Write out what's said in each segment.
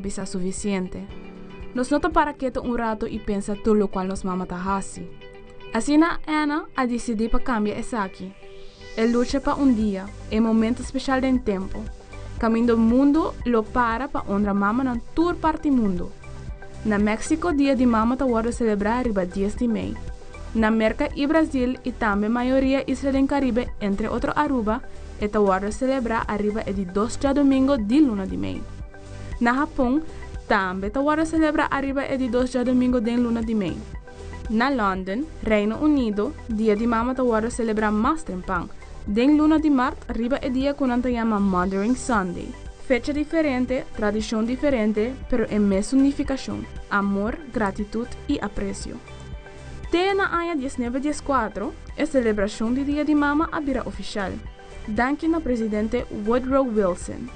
bisa suficiente. Nos no ta para keto un rato y pensa tur locual nos mama ta haci. Asina Anna a dicidi pa cambia esaki. E lucha pa un dia, e momento special den tempo, caminda mundo lo para pa honra mamanan tur parti mundo. Na Mexico Dia di Mama ta wordo celebra riba dies di mei. Na Merca y Brazil y tambe mayoria isla den Caribe entre otro Aruba e ta wordo celebra ariba e di dos djadomingo di luna di mei. Na Hapon tambe ta wordo celebra ariba e di dos djadomingo den luna di mei. Na London, Reino Unido, Dia di Mama ta wordo celebra mas trempan, den luna di mart riba e dia cu nan ta yama Mothering Sunday. Fecha diferente, tradicion diferente, pero e mesun nificacion, amor, gratitud y aprecio. Te na aña diesnebe dieskuatro, e celebracion di Dia di Mama a bira oficial, danki na presidente Woodrow Wilson.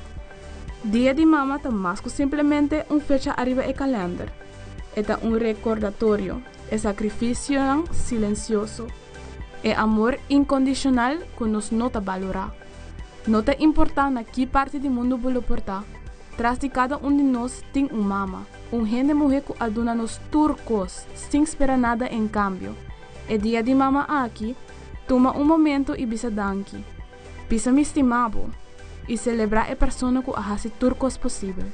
Dia di Mama ta mas cu simplemente un fecha ariba e kalender. E ta un recordatorio, e sacrificionan silencioso, e amor incondicional cu nos no ta balora. No ta importa na ki parti di mundo bo lo por ta, tras di cada un di nos tin un mama, un hende muhe cu a duna nos tur cos, sin spera nada en cambio. E dia di mama aki, tuma un momento y bisa danki. Bisa mi stima bo y celebra e persona cu a haci tur cos posibel.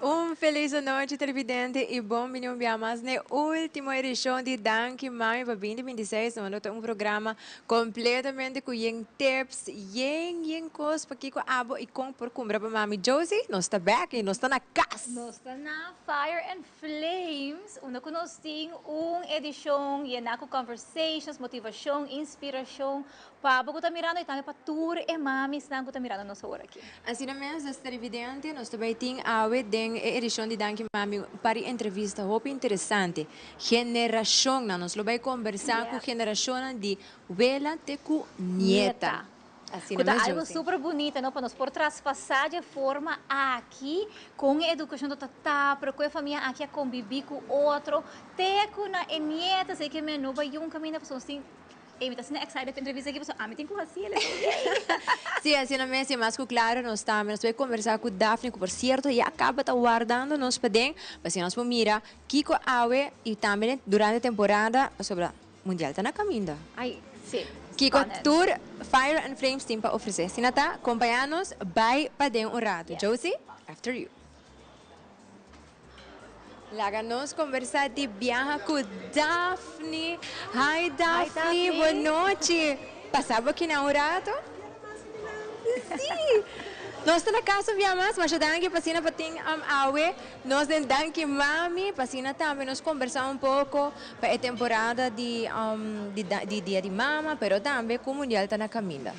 Un feliz anochi televidente y bon bini un bia mas n'e ultimo edicion di Danki Mami pa binti binti seis. Nos ta un programa completamente cu yen tips, yen yen cos pa kico abo y con por cumpra pa Mami Josie. Nos ta back y nos ta na cas! Nos ta na Fire and Flames unda cu nos tin un edicion yena cu conversations, motivacion, inspiracion Pa bo ku ta mirando i tambe pa tur e mamisnan ku ta mirando nos awor aki. Asina mes, nos televidente, nos ta bai tin awe den e edishon di Danki Mami un par di entrevista hopi interesante. Generashonnan, nos lo bai kombersá ku generashonnan di wela te ku nieta. Asina Ku ta mes, algu Josie. super bunita, no? Pa nos por traspasá dje forma aki kon e edukashon ta ta, pero ku e famia aki a kombibí ku otro te ku na e nieta, así ke mi no bai un kaminda pasobra nos tin. Ey, mi ta asina excited pa entrevista aki pasobra ami tin cu haci el, so yay! Sí, asina mes y mas cu claro nos ta. Nos bay conversa cu Daphne cu por cierto ya caba ta wardando nos paden pa asina nos por mira kico awe y tambe durante temporada pasobra Mundial ta na caminda. Ay, sí. Kico Spannend. tur Fire and Flames tin pa ofrece. Asina ta, compaña nos bay paden un rato. Yes. Josie, after you. Laga nos conversa di biaha cu Daphne. Hi Daphne, bon nochi. Pasa bo aki na un rato? Si. Nos ta na cas un bia mas, masha danki pa asina pa tin awe nos den Danki Mami, pa asina tambe nos combersa un poco pa e temporada di di Dia di Mama, pero tambe cu Mundial ta na caminda.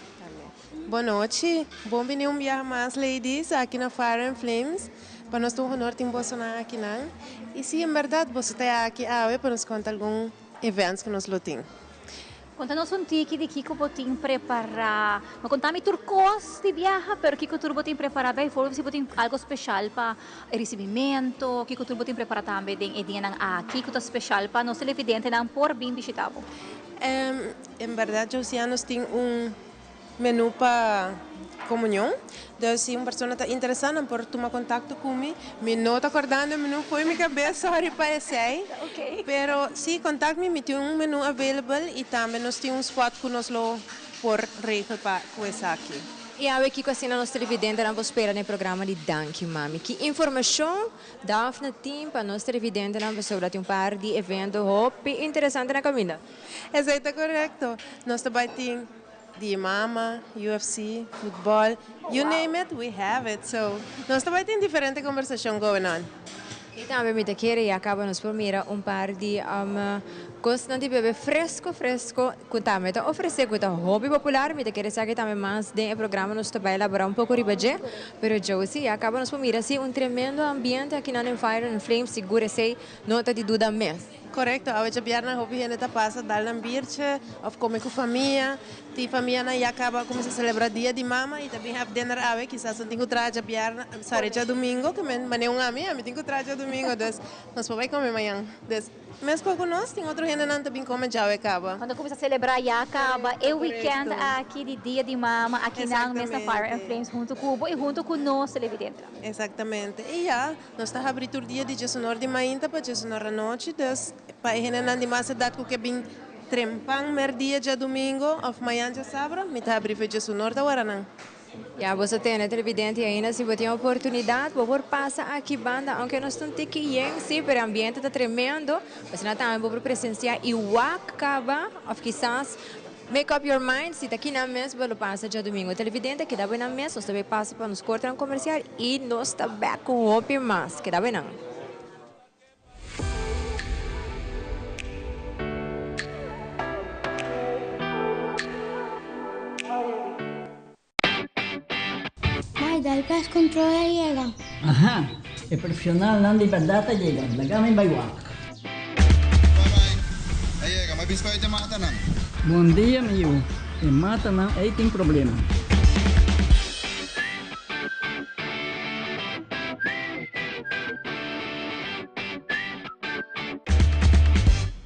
Bon nochi, bon bini un biaha mas ladies aki na Fire and Flames, pa nos ta un honor tin bosonan akinan, y si en berdad boso ta aki awe pa nos conta algun events cu nos lo tin. Konta nos un tiki di kiko bo tin prepará. No konta mi tur kos di biaha, pero kiko tur bo tin prepará. Bijvoorbeeld si bo tin algo speshal pa e risibimentu, kiko tur bo tin prepará tambe den e dianan aki ku ta speshal pa nos televidentenan por bin bishitá bo. En bèrdat Josiah nos tin un Menú pa komunion. Dus si un persona ta interesá nan por tuma kontakto ku mi. Mi no ta kordando e menú fo'i mi kabes, sorry pa esei. Pero si kontakt mi, mi tin un menú available i tambe nos tin un spot ku nos lo por regel pa ku esaki. I awe kiko asina nos televidentenan por spera den e programa di Danki Mami? Ki informashon Daphne tin pa nos televidentenan pasobra tin un par di evento hopi interesante na kaminda? Esei ta korekto. Nos ta bai tin Di mama, UFC, futbol, you name it, we have it. So, nos ta bai tin diferente conversacion going on. I tambe mi ta kere ya caba nos por mira un par di cosnan di bebe fresco fresco cu tambe ta ofrece cu ta hopi popular. Mi ta kere esaki tambe mas den e programa nos ta bai elabora un poco riba dje. Pero Josie, ya caba nos por mira si un tremendo ambiente akinan den Fire and Flames, sigur esey no ta di duda mes. Korekto, awe djabièrnè hopi hende ta pasa dal nan birche òf kome ku famia. Tin famianan ya kaba a kuminsá selebrá dia di mama i ta bin have dinner awe. Kisas nan tin ku traha djabièrnè, sorry, djadumingo, ke men manera un ami, ami tin ku traha djadumingo, dus nos por bai kome mañan. Dus meskos ku nos, tin otro hendenan ta bin kome djawe kaba. Cuando cuminsa celebra ya caba e weekend aki di dia di mama aki nan mes na Fire and Flames hunto cu bo y hunto cu nos televidentenan. Exactamente. Y ya, Nos ta habri tur dia di djesunor di mainta pa djesunor anochi, dus pa e hendenan di mas edat ku ke bin trempan merdia djadumingo òf mañan djasabra, mi ta habri fe djesunor ta wara nan. Ya bo sa tene televidente ainda si bo tin oportunidat bo por pasa aki banda aunke nos ta un tiki yen si pero e ambiente ta tremendo asina tambe bo por presencia y wak kaba òf kisas Make up your mind si ta kinan mes bo lo pasa djadumingo. Televidente keda bo nan mes, nos ta bay pasa pa nos kortenan komersial i nos ta bek ku hopi mas. Keda bo nan. Mai, dal pest control a yega. Aha, e profesionalnan di berdad a yega, laga mi bai wak. Bai bai, a yega, ma biscoit e matanan. Bon dia mi yu, e matanan ei tin problema.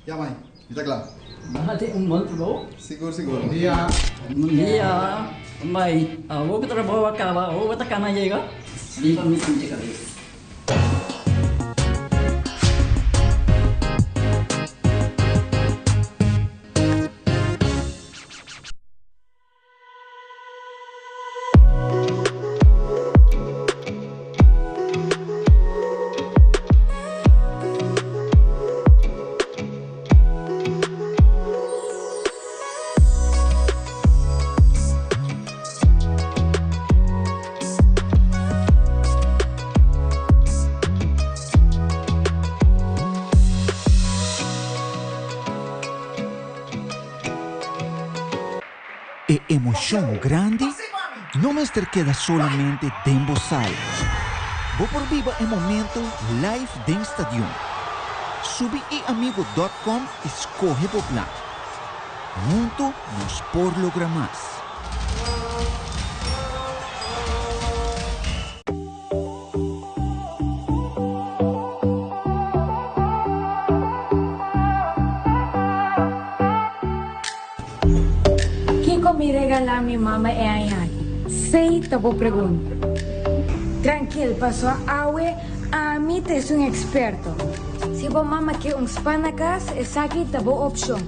Ya mai, Mi ta kla. Bo hasi un bon trabou. Sigur sigur. Bon dia. Bon dia. Bai, awor ku trabou a kaba, awor bo ta kana yega? Liba mi sinti kabes. E emocion grandi no mester keda solamente den bo sala. Bo por biba e momento live den stadion. Subi iamigo dot com y scoge bo plan. Hunto nos por logra mas. Kiko mi regalá mi mama e aña aki? Sei ta bo pregunta. Trankil, paso awe ami ta esun eksperto. Si bo mama ke un spa na kas, esaki ta bo opshon.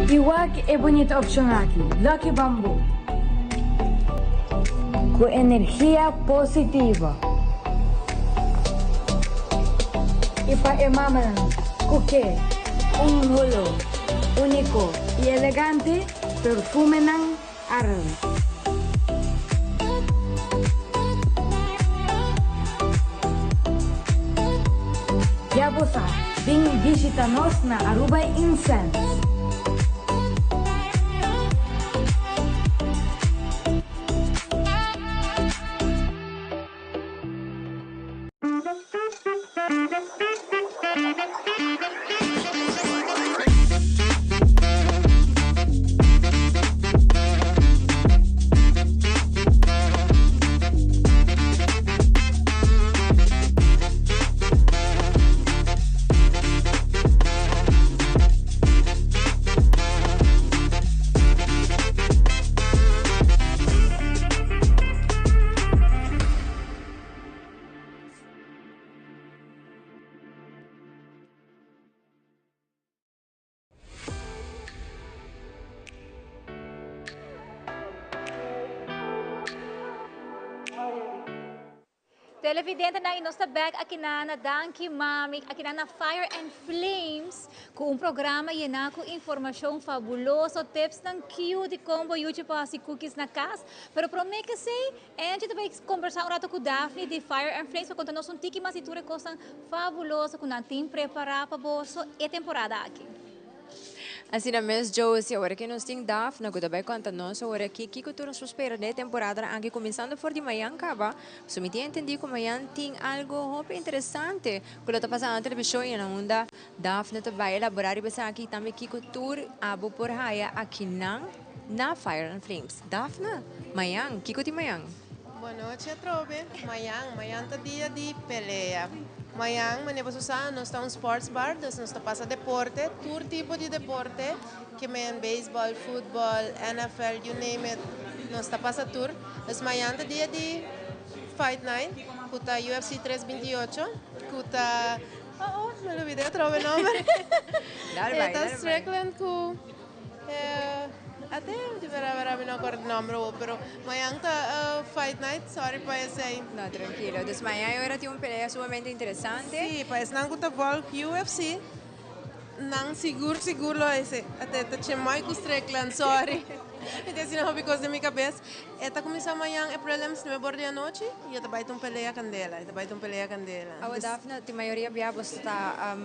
I wak e bunita opshon aki, Lucky Bamboo. Ku energia positivo. I pa e mamanan ku ke un holo úniko i elegante. Perfumenan Árabe. Ya bo sa, bin bishita nos na Aruba Incense. Televidentenan y nos ta back aki na Danki Mami, aki na Fire and Flames, cu un programa yena cu informacion fabuloso, tips nan cute con bo yuchi pa haci cookies na cas. Pero prome cu esey, Angie ta bay conversa un rato cu Daphne di Fire and Flames pa conta nos un tiki mas di tur e cosnan fabuloso cu nan tin prepara pa boso e temporada aki. Asina mes Josie, awor aki nos tin Daphne cu ta bay conta nos awor aki kico tur nos por spera den e temporadanan aki cuminsando for di mayan caba. So mi tin entendi cu mayan tin algo hopi interesante cu lo ta pasa na television y na unda Daphne ta bay elabora riba esaki y tambe kico tur abo por haya akinan na Fire and Flames. Daphne, mayan, kico tin mayan? Bonochi atrobe. Mayan, mayan ta dia di pelea. Mayan, manera boso sa, nos ta un sports bar, dus nos ta pasa deporte, tur tipo di deporte, ke men beisbòl, futbòl, NFL, you name it, nos ta pasa tur. Dus mayan ta dia di Fight Night, ku ta UFC 328, ku ta, oh oh, mi lubida atrobe nomber. Dale bai, E ta dale bai. Strickland ku. Ate di bera bera mi no acorda nomber awo pero mañan ta fight night sorry pa esey. No trankilo dus mañan e ora tin un pelea sumamente interesante. Si pa esnan ku ta volg UFC nan sigur sigur lo esey ate ta Chimae ku Strickland sorry mi ta asina hopi kos den mi kabes e ta kuminsa mañan e prelims nuebe or di anochi y e ta bai ta un pelea kandela e ta bai ta un pelea kandela. Awo Daphne tin mayoria bia bo sta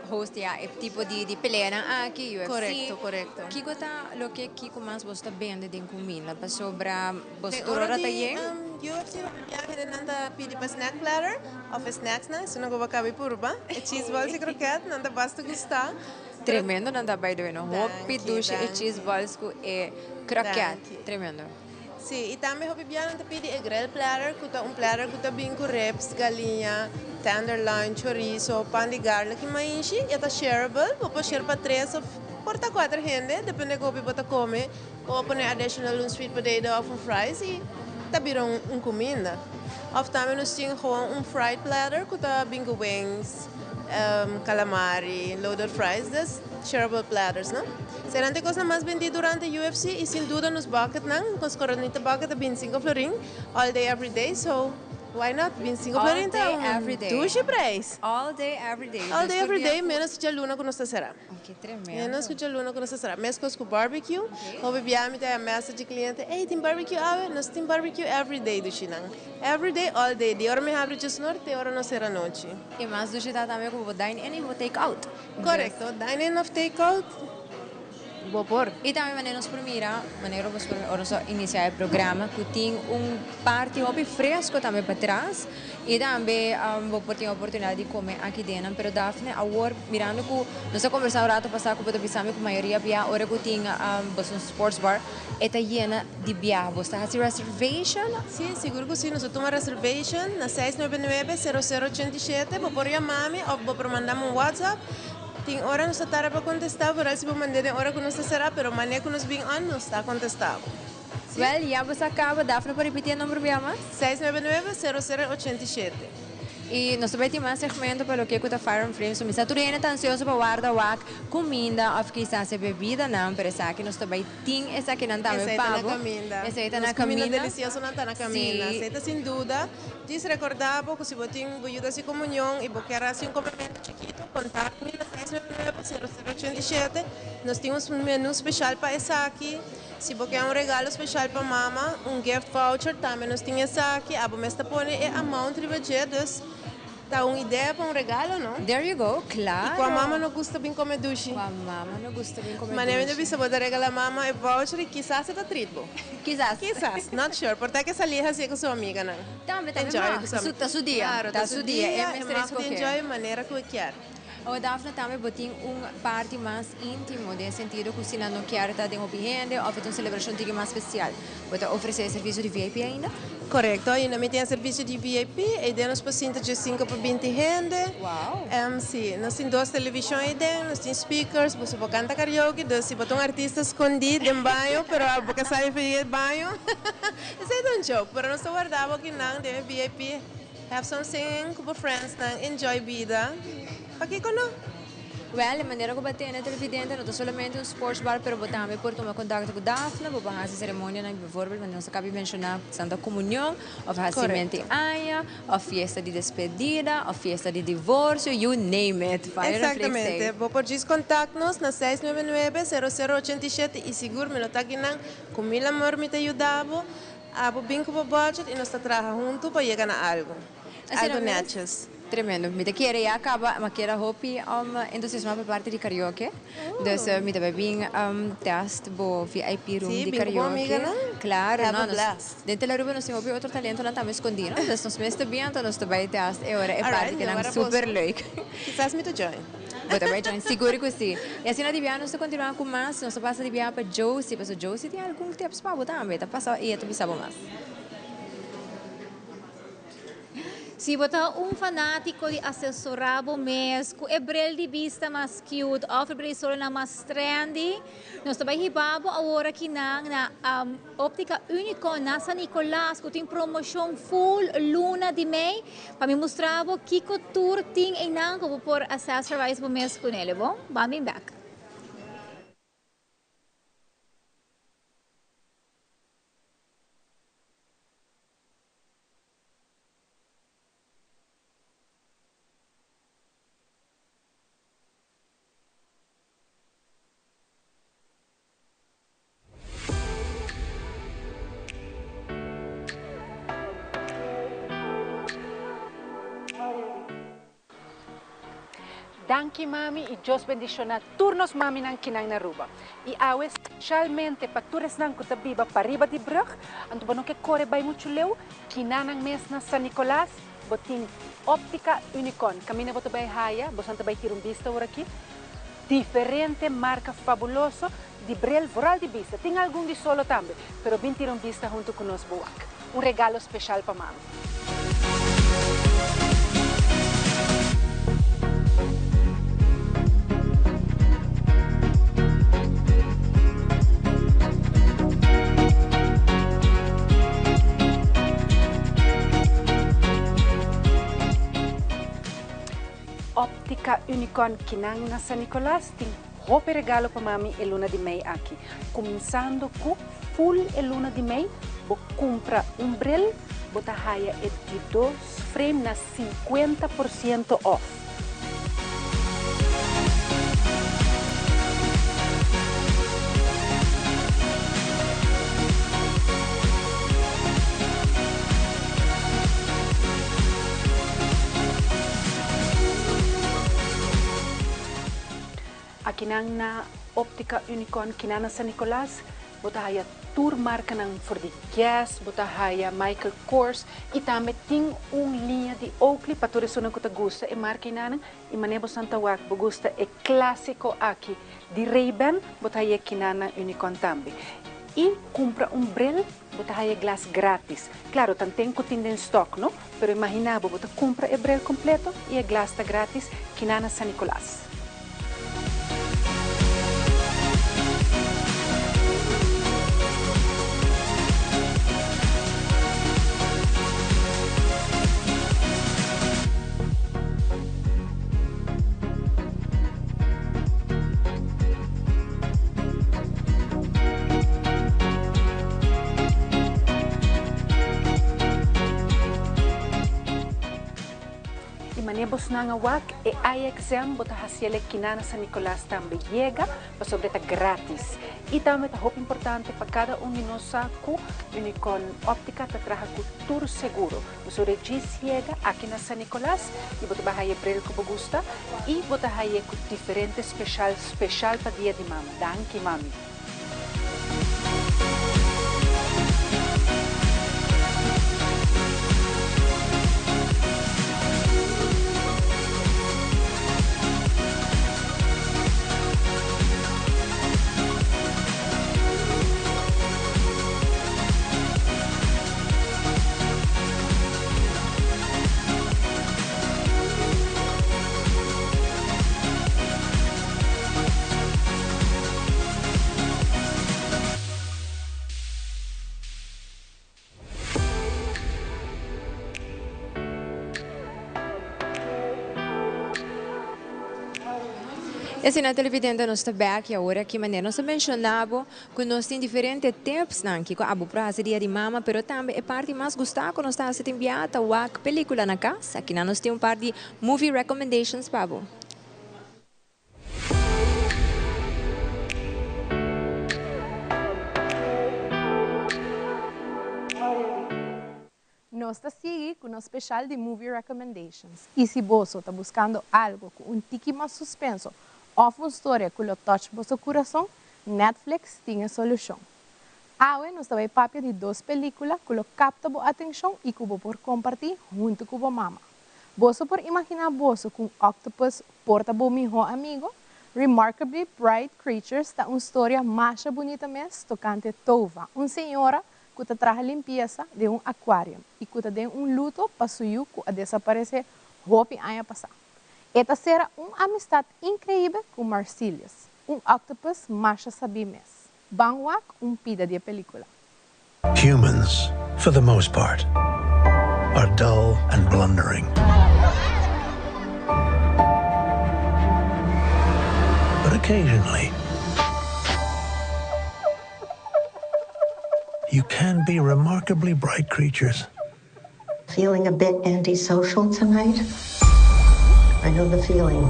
host ya e tipo di peleanan aki, UFC. Korekto, korekto. Kiko ta loke kiko mas boso ta bende den kuminda? Pasobra boso tur ora ta yen. UFC ya hendenan ta pidi pa snack platter of e snacksnan, esun nan ku bo kabi purba. E cheese balls i kroket nan ta basta gusta. Tremendo nan ta by the way no. Hopi dushi e cheese balls ku e kroket. Tremendo. Sí, i tambe hopi bia nan ta pidi e grill platter, ku ta un platter ku ta bin ku ribs, galiña, tenderloin, chorizo, pan di garlic i maishi. E ta shareable, bo por share pa tres of por ta kuater hende, depende ku hopi bo ta kome. Bo por pone additional un sweet potato of un fries i ta bira un kuminda. Of tambe nos tin gewoon un fried platter ku ta bin ku wings, calamari, loaded fries, dus shareable platters no. Serán e cosnan mas bendí durante UFC y sin duda nos bucketnan, nos coronita bucket ta binticinco florin all day every day, so why not? Binticinco florin ta un dushi prijs. All day every day. All day every day menos djaluna cu nos ta cera. Ke tremendo. Menos cu djaluna cu nos ta cera. Mescos cu barbecue, hopi bia mi ta haya message di cliente, ey tin barbecue awe? Nos tin barbecue every day dushinan. Every day all day, di ora mi habri djesnor te ora nos cera nochi. E mas dushi ta tambe cu bo dine in y bo take out. Korekto, dine in of take out, bo por. I tambe manera nos por mira, manera nos por ora nos a inisiá e programa ku tin un parti hopi fresko tambe patras i tambe bo por tin oportunidat di kome aki dennan. Pero Daphne, awor mirando ku nos a kombersá un rato pasá ku bo ta bisa mi ku mayoria bia ora ku tin boso sports bar e ta yena di biaha. Bo ta hasi reservation? Sí, sigur ku sí. Nos a tuma reservation na seis nuebe nuebe, sero sero ochenta i shete. Bo por yama mi òf bo por manda mi un WhatsApp. Tin ora nos ta tarda pa kontestá, vooral si bo mand'é den ora ku nos ta será, pero manera ku nos bin on, nos ta kontestá bo. Sí. Wèl, ya bo sa kaba. Daphne por ripití e number bia mas? Seis nuebe nuebe, sero sero ochenta i shete. Y nos ta bay tin mas segmento pa loke cu ta Fire and Flames. Mi sa tur hende ta ansioso pa warda wak cuminda of kisas e bebidanan, pero esaki nos ta bay tin esakinan tambe Esey pa ta na bo. caminda. Esey ta na Nos cuminda caminda. deliciosonan ta na caminda. Sí. Esey ta sin duda. Djis recorda bo cu si bo tin bo yuda haci comunion y bo kier haci un comemento chikito, contact mi na 699 0087. Nos tin un menu special pa esaki. Si bo ke un regalo special pa mama, un gift voucher, tambe nos tin esaki. Abo mes ta pone e amount riba dje, dus ta un idea pa un regalo, no? There you go, claro. Y cua mama no gusta bin come dushi? Cua mama no gusta bin come Manera mi ta dushi? bisa bo ta regala mama e voucher y kisas e ta treat bo. Kisas. Kisas, not sure. Por ta ke sali hacié cu su amiganan. Tambe, tambe Enjoy mag. cu su amiga. Ta su dia. Claro, Ta su dia. E E mester mag di escoge. enjoy manera cu e kier. Awo Daphne tambe bo tin un parti mas intimo den sentido cu si nan no kier ta den hopi hende of e ta un celebracion tiki mas special. Bo ta ofrece e servicio di VIP ainda? Correcto, ainda mi tin e servicio di VIP, eyden nos por sinta dje cinco pa binti hende. Wow! Si, nos tin dos television eyden, nos tin speakers, boso por canta karaoke, dus si bo ta un artista scondi den baño pero abo ke sali for di e baño, esey ta un joke, pero nos ta warda bo kinan den e VIP. Have some singing ku bo friendsnan, enjoy bida. Pakiko no? Well, e manera ku bo a tene televidente no ta solamente un sports bar, pero bo tambe por tuma kontakto ku Daphne, bo por hasi seremonianan, bijvoorbeeld wanneer nos a kabi menshoná Santa Komunion, òf hasimentu di aña, òf fiesta di despedida, òf fiesta di divorsio, you name it. Fire and Flakes Exactamente. Bo por djis kontakt nos na 699 00 87 i sigur mi lo ta akinan ku mil amor mi ta yuda bo. Abo bin ku bo budget i nos ta traha huntu pa yega na algu. Asina Algu mes. netjes. Tremendo. Mi ta kere ya kaba, ma keda hopi entusiasma pa parti di karaoke. Dus mi ta bai bin test bo VIP room Sí, di bin ku bo karaoke. amiganan. Claro, Have no, a nos blast. den Telaruba nos tin hopi otro talentonan tambe skondí, no? Dus nos mes ta bin anto nos ta bai test e ora e Alright, parti mi kenan wara super boso. leuk. Kisas mi ta join. Bo ta bai join, sigur ku si. I asina di bia nos ta kontinuá ku mas, nos ta pasa di bia pa Josie, pasobra Josie tin algun tips pa bo tambe, ta pasa i e ta bisa bo mas. Si bo ta un fanátiko di asesorá bo mes ku e bril di bista mas cute òf e bril di solonan mas trendy, nos ta bai hiba bo awor akinan na Óptica Unico na San Nicolas ku tin promoshon full luna di mei. Pa mi mustra bo kiko tur tin einan ku bo por accessorize bo mes kunele bo. Ban bin bek. Danki mami y Dios bendiciona tur nos maminan kinan na Aruba. Y awe specialmente pa tur esnan cu ta biba pariba di brug, anto bo no ke core bay mucho leu, kinanan mes na San Nicolas bo tin Optica Unicon. Caminda bo ta bay haya, bosan ta bay tira un bista ora aki. Diferente marca fabuloso di bril, vooral di bista. Tin algun di solo tambe, pero bin tira un bista hunto cu nos bo wak. Un regalo special pa mami. Optica Unicon kinan na San Nicolas tin hopi regalo pa mami e luna di mei aki. Cuminsando cu full e luna di mei, bo cumpra un bril, bo ta haya e di dos frame na 50% off. Akinan na Optica Unicon kinan na San Nicolas, bo ta haya tur marcanan for di Guess, bo ta haya Michael Kors y tambe tin un liña di Oakley pa tur esunnan cu ta gusta e marca enanan y mane bo Santa Wak bo gusta e clasico aki di Ray-Ban, bo ta haya kinan na Unicon tambe. Y cumpra un bril, bo ta haya glas gratis. Claro, tanten cu tin den stock, no? Pero imagina bo, bo ta cumpra e bril completo y e glas ta gratis kinan na San Nicolas. Bosnan a wak e eye exam bo ta haciele kina na San Nicolas tambe yega pasobra e ta gratis. Y tambe ta hopi importante pa cada un di nos sa cu Unicorn Optica ta traha cu tur seguro. Pasobra e djis yega aki na San Nicolas y bo ta bay haya e bril cu bo gusta y bo ta haye cu diferente special special pa dia di mama. Danki mami. Y asina televidente nos ta bek y awor aki manera nos a menciona bo cu nos tin diferente tipsnan kico abo por haci dia di mama pero tambe e parti mas gusta cu nos ta haci tin bia ta wak pelicula na cas. Akinan nos tin un par di movie recommendations pa bo. Nos ta sigui cu nos special di Movie Recommendations y si boso ta buscando algo cu un tiki mas suspenso of un storia cu lo touch boso curason, Netflix tin e solucion. Awe nos ta bay papia di dos pelicula cu lo capta bo atencion y cu bo por comparti hunto cu bo mama. Boso por imaginá boso ku un octopus por ta bo mihó amigo? Remarkably Bright Creatures ta un storia masha bunita mes tokante Tova, un señora ku ta traha limpiesa den un akuarium i ku ta den un luto pa su yu ku a desaparesé hopi aña pasá. E ta sera un amistat inkreibel ku Marcelius, un octopus masha sabí mes. Ban wak un pida di e pelikula. Humans, for the most part, are dull and blundering. But occasionally, you can be remarkably bright creatures. Feeling a bit antisocial tonight? I know the feeling.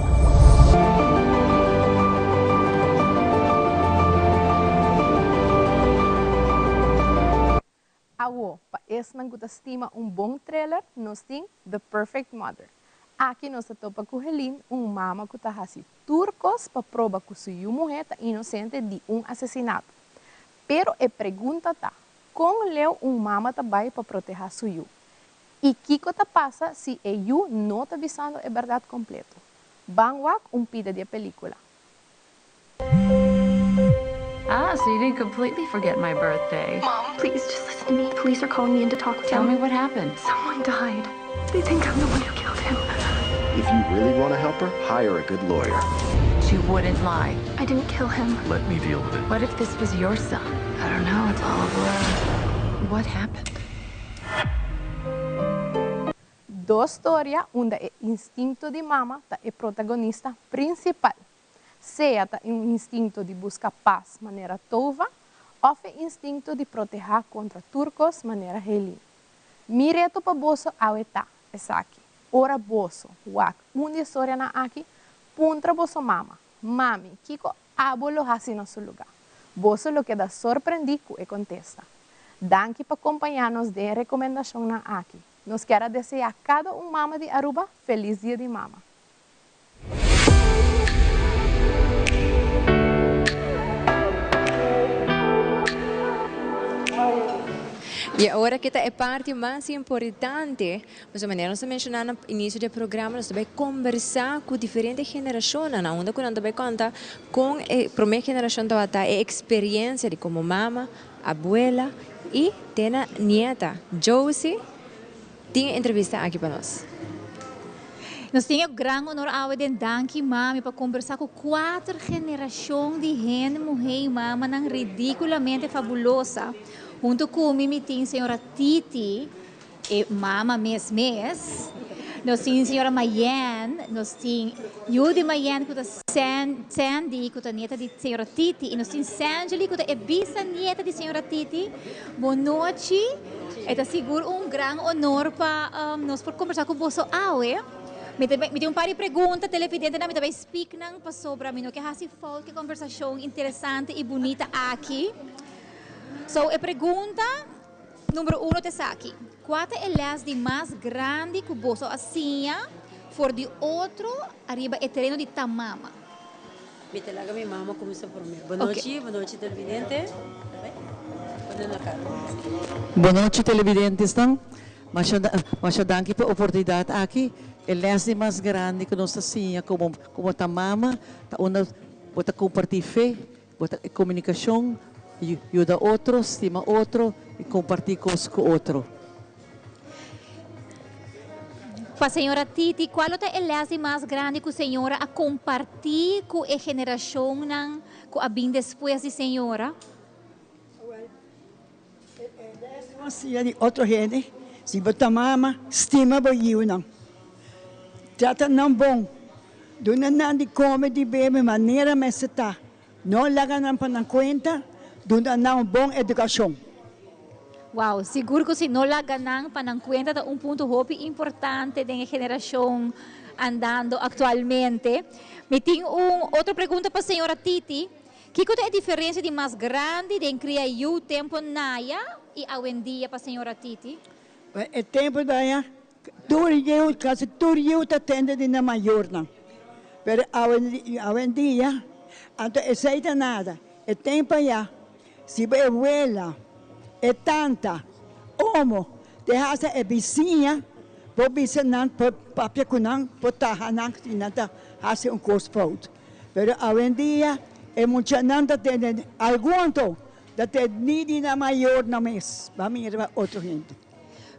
Awo, pa esnan ku ta stima un bon thriller, nos tin The Perfect Mother. Aki nos ta topa ku Helene, un mama ku ta hasi tur kos pa proba ku su yu muhé ta inosente di un asesinato. Pero e pregunta ta, Kon leu un mama ta bai pa protehá su yu? I kiko ta pasa si e yu no ta bisando e bèrdat kompleto? Ban wak un pida di e pelíkula. Ah, so you didn't completely forget my birthday. Mom, please just listen to me. Police are calling me in to talk with Tell them. me what happened. Someone died. They think I'm the one who killed him. If you really want to help her, hire a good lawyer. She wouldn't lie. I didn't kill him. Let me deal with it. What if this was your son? I don't know, it's all a blur. What happened? Dos storia unda e instinto di mama ta e protagonista principal. Sea ta un instinto di busca pas manera Tova of e instinto di proteha contra tur cos manera Helene. Mi reto pa boso awe ta esaki, ora boso wak un di e storianan aki, puntra boso mama, Mami, kiko abo lo hasi na su lugá? Boso lo keda sorprendí ku e kontesta. Danki pa kompañá nos den e rekomendashonnan aki. Nos kier a deseá kada un mama di Aruba felis Dia di Mama. Y awor aki ta e parti mas importante, pasobra manera nos a menciona na inicio di e programa, nos ta bay combersa cu diferente generacionnan, na unda cu nan ta bay conta con e prome generacion tabata e experiencia di como mama, abuela y te na nieta. Josie. Tin e entrevista aki pa nos. Nos tin e gran honor awe den Danki Mami pa kombersá ku kuater generashon di hende muhé i mamanan ridikulamente fabulosa. Huntu ku mi mi tin señora Titi, e mama mes mes. Nos tin señora Mayen, nos tin yu di Mayen ku ta Sandy ku ta nieta di señora Titi i nos tin Sangely ku ta e bisanieta di señora Titi. Bon nochi. E ta sigur un gran honor pa nos por combersa cu boso awe. Mi ta mi tin un par di pregunta televidentenan mi ta bay speak nan pasobra mi no ke haci fout ke conversacion interesante y bunita aki. So e pregunta numero uno ta esaki, Cua ta e les di mas grandi cu boso a siña for di otro ariba e tereno di ta mama? Mi ta laga mi mama cuminsa prome. Bonochi, bonochi televidente. Pone na cara. Bonochi televidentesnan. Masha masha danki pa e oportunidad aki. E les di mas grandi cu nos ta siña como como ta mama ta unda bo ta comparti fe, bo ta comunicacion, yuda otro, stima otro y comparti cos cu otro. Pa señora Titi, cual lo ta e les di mas grandi cu señora a comparti cu e generacionnan cu a bin despues di señora? Wel, e les di un siña di otro hende, si bo ta mama, stima bo yiunan. Trata nan bon, duna nan di come, di bebe manera mester ta. No laga nan pa nan cuenta, duna nan un bon educacion. Wow, sigur cu si no laga nan pa nan cuenta ta un punto hopi importante den e generacion andando actualmente. Mi tin un otro pregunta pa señora Titi. Kico ta e diferencia di mas grandi den cria yu tempo naya y awendia pa señora Titi? E tempo naya tur yu, casi tur yu ta tende di nan mayornan. Pero awendia anto esey ta nada. E tempo aya si bo e wela, e tanta, omo, te hasta e bisiña por bisa nan, por papia cu nan, por taha nan si nan ta haci un cos fout. Pero awendia e muchanan ta tende algun anto ta tende ni di nan mayornan mes, ba mira ba otro hende.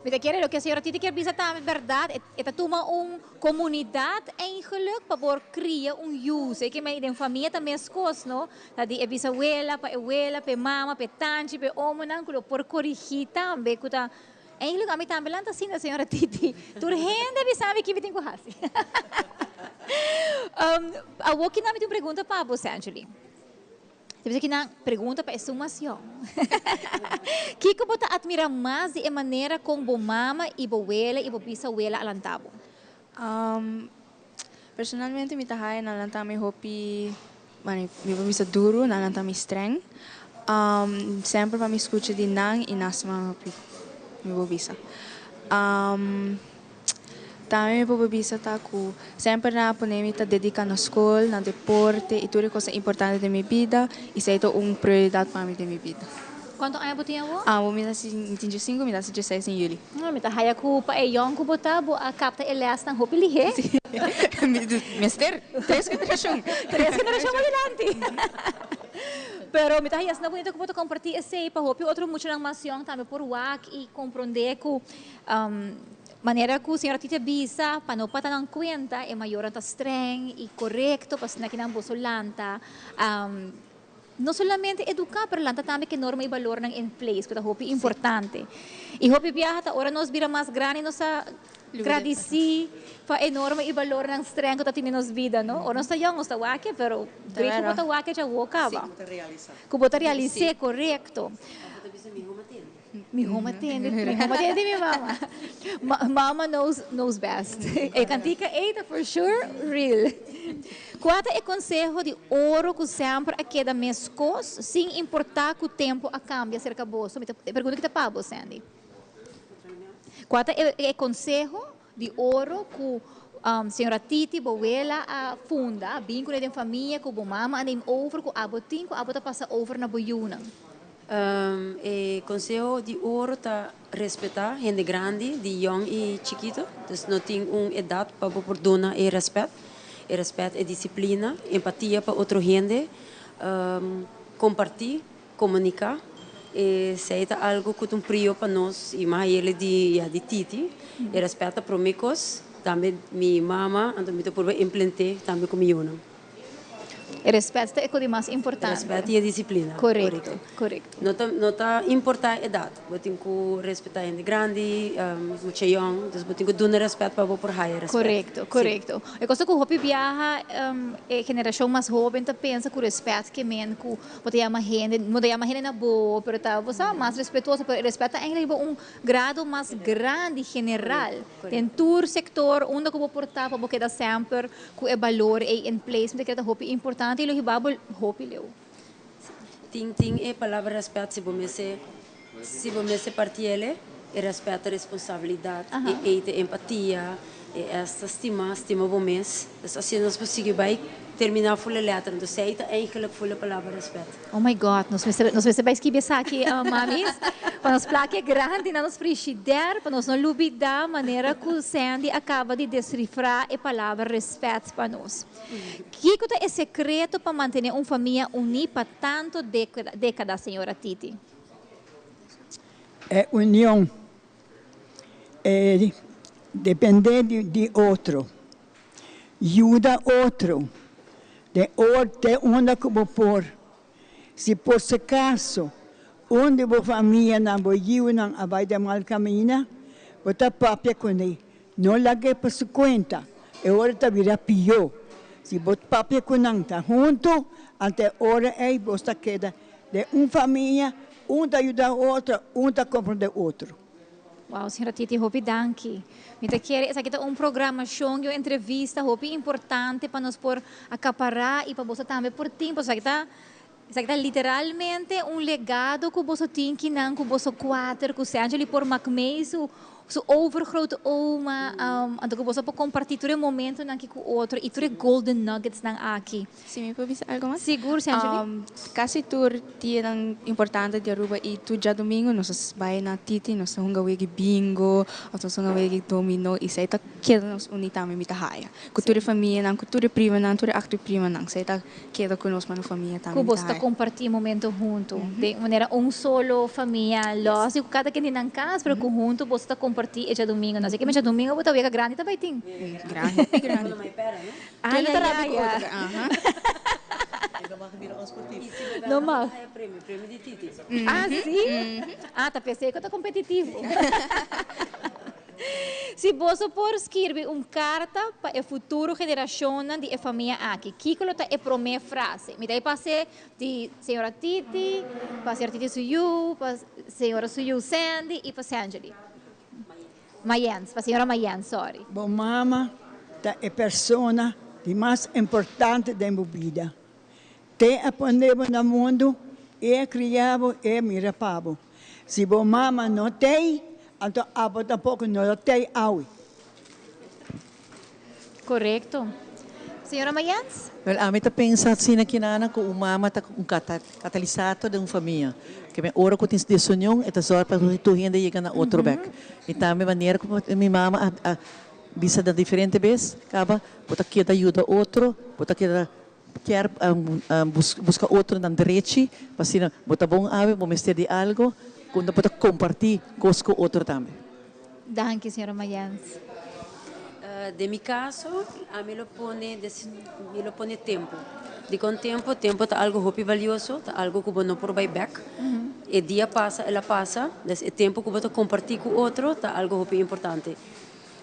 Mi ta kere loke señora Titi kier bisa tambe berdad, e ta tuma un comunidad eigenlijk pa por cria un yu. Sé ke mei den famia ta mescos no, ta di e bisawela pa e wela, pa e mama, pa e tanchi, pa e omonan cu lo por corigi tambe cu ta eigenlijk ami tambe lanta asina señora Titi. Tur hende a bisa mi ki mi tin cu haci. Awor kinan mi tin un pregunta pa bo Sangely. Ta bisa kinan pregunta pa esun mas yòn. Kiko bo ta atmirá mas di e manera kon bo mama i bo wela i bo bisawela a lantá bo? Personalmente mi ta haya nan lantá mi hopi, bueno, mi por bisa duru, nan lantá mi streng. Semper pa mi skucha di nan i nan stima mi hopi, mi por bisa. Tambe mi por bisa ta cu semper nan a pone mi ta dedica na scol, na deporte y tur e cosnan importante den mi bida y esey ta un prioridad pa mi den mi bida. Cuanto aña bo tin awor? Awor mi ta mi tin diescinco, mi ta haci diesseis den juli. Mi ta haya cu pa e yong cu bo ta, bo a capta e lesnan hopi lihe. Si, mester, tres generacion. Tres generacion bo dilanti. Pero mi ta haya asina bunito cu bo ta comparti esey pa hopi otro muchanan mas yong tambe por wak y compronde cu Manera ku señora Titi a bisa, pa no pata nan kuenta, e mayornan ta streng i korekto pa asina kinan boso lanta, no solamente eduká, pero lanta tambe ku e norma i balornan en place, ku ta hopi importante. I hopi biaha ta ora nos bira mas grandi nos ta gradisí pa e norma i balornan streng ku ta tin den nos bida, no? Ora nos ta yòn nos ta wak, pero great ku bo ta wak dja awor kaba. Ku bo ta realis'é, korekto. Mi home tende, mi home tende di mi mama. Mama knows, knows best. E kantika ei ta for sure real. Kua ta e konseho di oro ku semper a keda meskos sin importá ku tempu a kambia serka boso? Mi ta, e pregunta aki ta pa bo, Sandy. Kua ta e e konseho di oro ku señora Titi, bo wela, a funda, a bin kuné den famia, ku bo mama a neem over, ku abo tin, ku abo ta pasa over na bo yunan? E conseho di oro ta respeta hende grandi, di yong y chikito. Dus no tin un edad pa bo por duna e respet. E respet, e disciplina, empatia pa otro hende, comparti, comunica. Esey ta algo cu ta un prio pa nos y mas ayele di, ya, di Titi. E respet ta prome cos. Tambe mi mama, anto mi ta purba implente tambe cu mi yunan. E respet ta e cos di mas importante. Respet y e disciplina. Corecto, corecto. No ta no ta importa edad, bo tin cu respeta hende grandi, mucha yong, dus bo tin cu duna respet pa bo por haya respet. Corecto, corecto. E cosa cu hopi biaha e generacion mas hoben ta pensa cu respet ke men cu bo ta yama hende, bo ta yama hende na bo, pero ta bo sa mas respetuoso, pero e respet ta eigenlijk riba un grado mas grandi, general, den tur sector unda cu bo por ta pa bo keda semper cu e balor ey in place. Mi ta kere ta hopi importante y lo hiba bo hopi leu. Tin tin e palabra respet si bo mester si bo mester partiele e respet ta responsabilidad e ey ta empatia e esta stima stima bo mes dus asina nos por sigui bay termina ful e letra entonces ey ta eigenlijk ful e palabra respet. Oh my God nos mester nos mester bay skibi esaki mamis pa nos plakia grandi na nos frishider pa nos no lubida manera cu Sandy a caba di descifra e palabra respet pa nos. Kiko ta e sekreto pa mantené un famia uní pa tantu dékada, señora Titi? E union e dependé di otro. Yuda otro den or te unda ku bo por. Si por si kaso un di bo famianan, bo yiunan a bai den mal kaminda, bo ta papia kuné. No lag'é pa su kuenta, e ora ta bira pió. Si bo papia ku nan ta huntu, anto e ora ei bos ta keda den un famia, un ta yuda otro, un ta komprondé otro. Wow, señora Titi, hopi danki. Mi ta kere esaki ta un programashon i un entrevista hopi importante pa nos por akapará i pa boso tambe por tin, pasobra esaki ta esaki ta literalmente un legado ku boso tin kinan ku boso kuater ku Sangeli por mak mee su Su overgrote oma, anto ku boso por kompartí tur e momentunan aki ku otro i tur e golden nuggetsnan aki. Si mi por bisa algo mas? Sigur, Sangeli. Kasi tur dianan importante di Aruba i tur djadumingu nos a bai na Titi, nos ta hunga wega bingo òf nos ta hunga wega domino i esei ta keda nos uní tambe mi ta haya. Ku tur e famianan, ku tur e primanan, tur e aktu primanan, esei ta Keda ku nos mano famia tambe. Ku boso ta kompartí momento huntu. Den manera un solo famia lòs di ku kada ken tin nan kas, pero ku huntu boso ta kompartí e djadumingu. Así ke mi djadumingu bo ta wega grandi ta bai tin. Grandi, hopi grandi. Ay, ay, ay, ay. No mag. Ah, sí? Ah, ta p'esei ku ta kompetitivo. Si boso por skirbi un karta pa e futuro generashonnan di e famia aki, kiko lo ta e promé frase? Mi ta e pas'é di señora Titi, pa señora Titi su yu, pa señora su yu Sandy i pa Sangeli. Mayens, pa señora Mayens, sorry. Bo mama ta e persona di mas importante den bo bida. Te a pone bo na mundu, e a kria bo, e a mira pa bo. Si bo mama no t'ei, anto abo tampoko no lo t'ei awe. Korekto. Señora Mayans? Wel, ami ta pensa asina kinana ku un mama ta un katalisator den un famia. Ke men ora ku tin desunion e ta zòrg pa tur hende yega na otro bèk. I tambe manera ku mi mama a bisa na diferente bes, kaba bo ta keda yuda otro, bo ta keda Kier busca otronan drechi pa asina bo ta bon awe, bo mester di algo cu bo ta comparti cos cu otro tambe. Danki señora Mayens. Den mi caso ami lo pone mi lo pone tempo. Dicon tempo? Tempo ta algo hopi valioso, ta algo cu bo no por bay bek. E dia pasa el a pasa, des e tempo cu bo ta comparti cu otro ta algo hopi importante.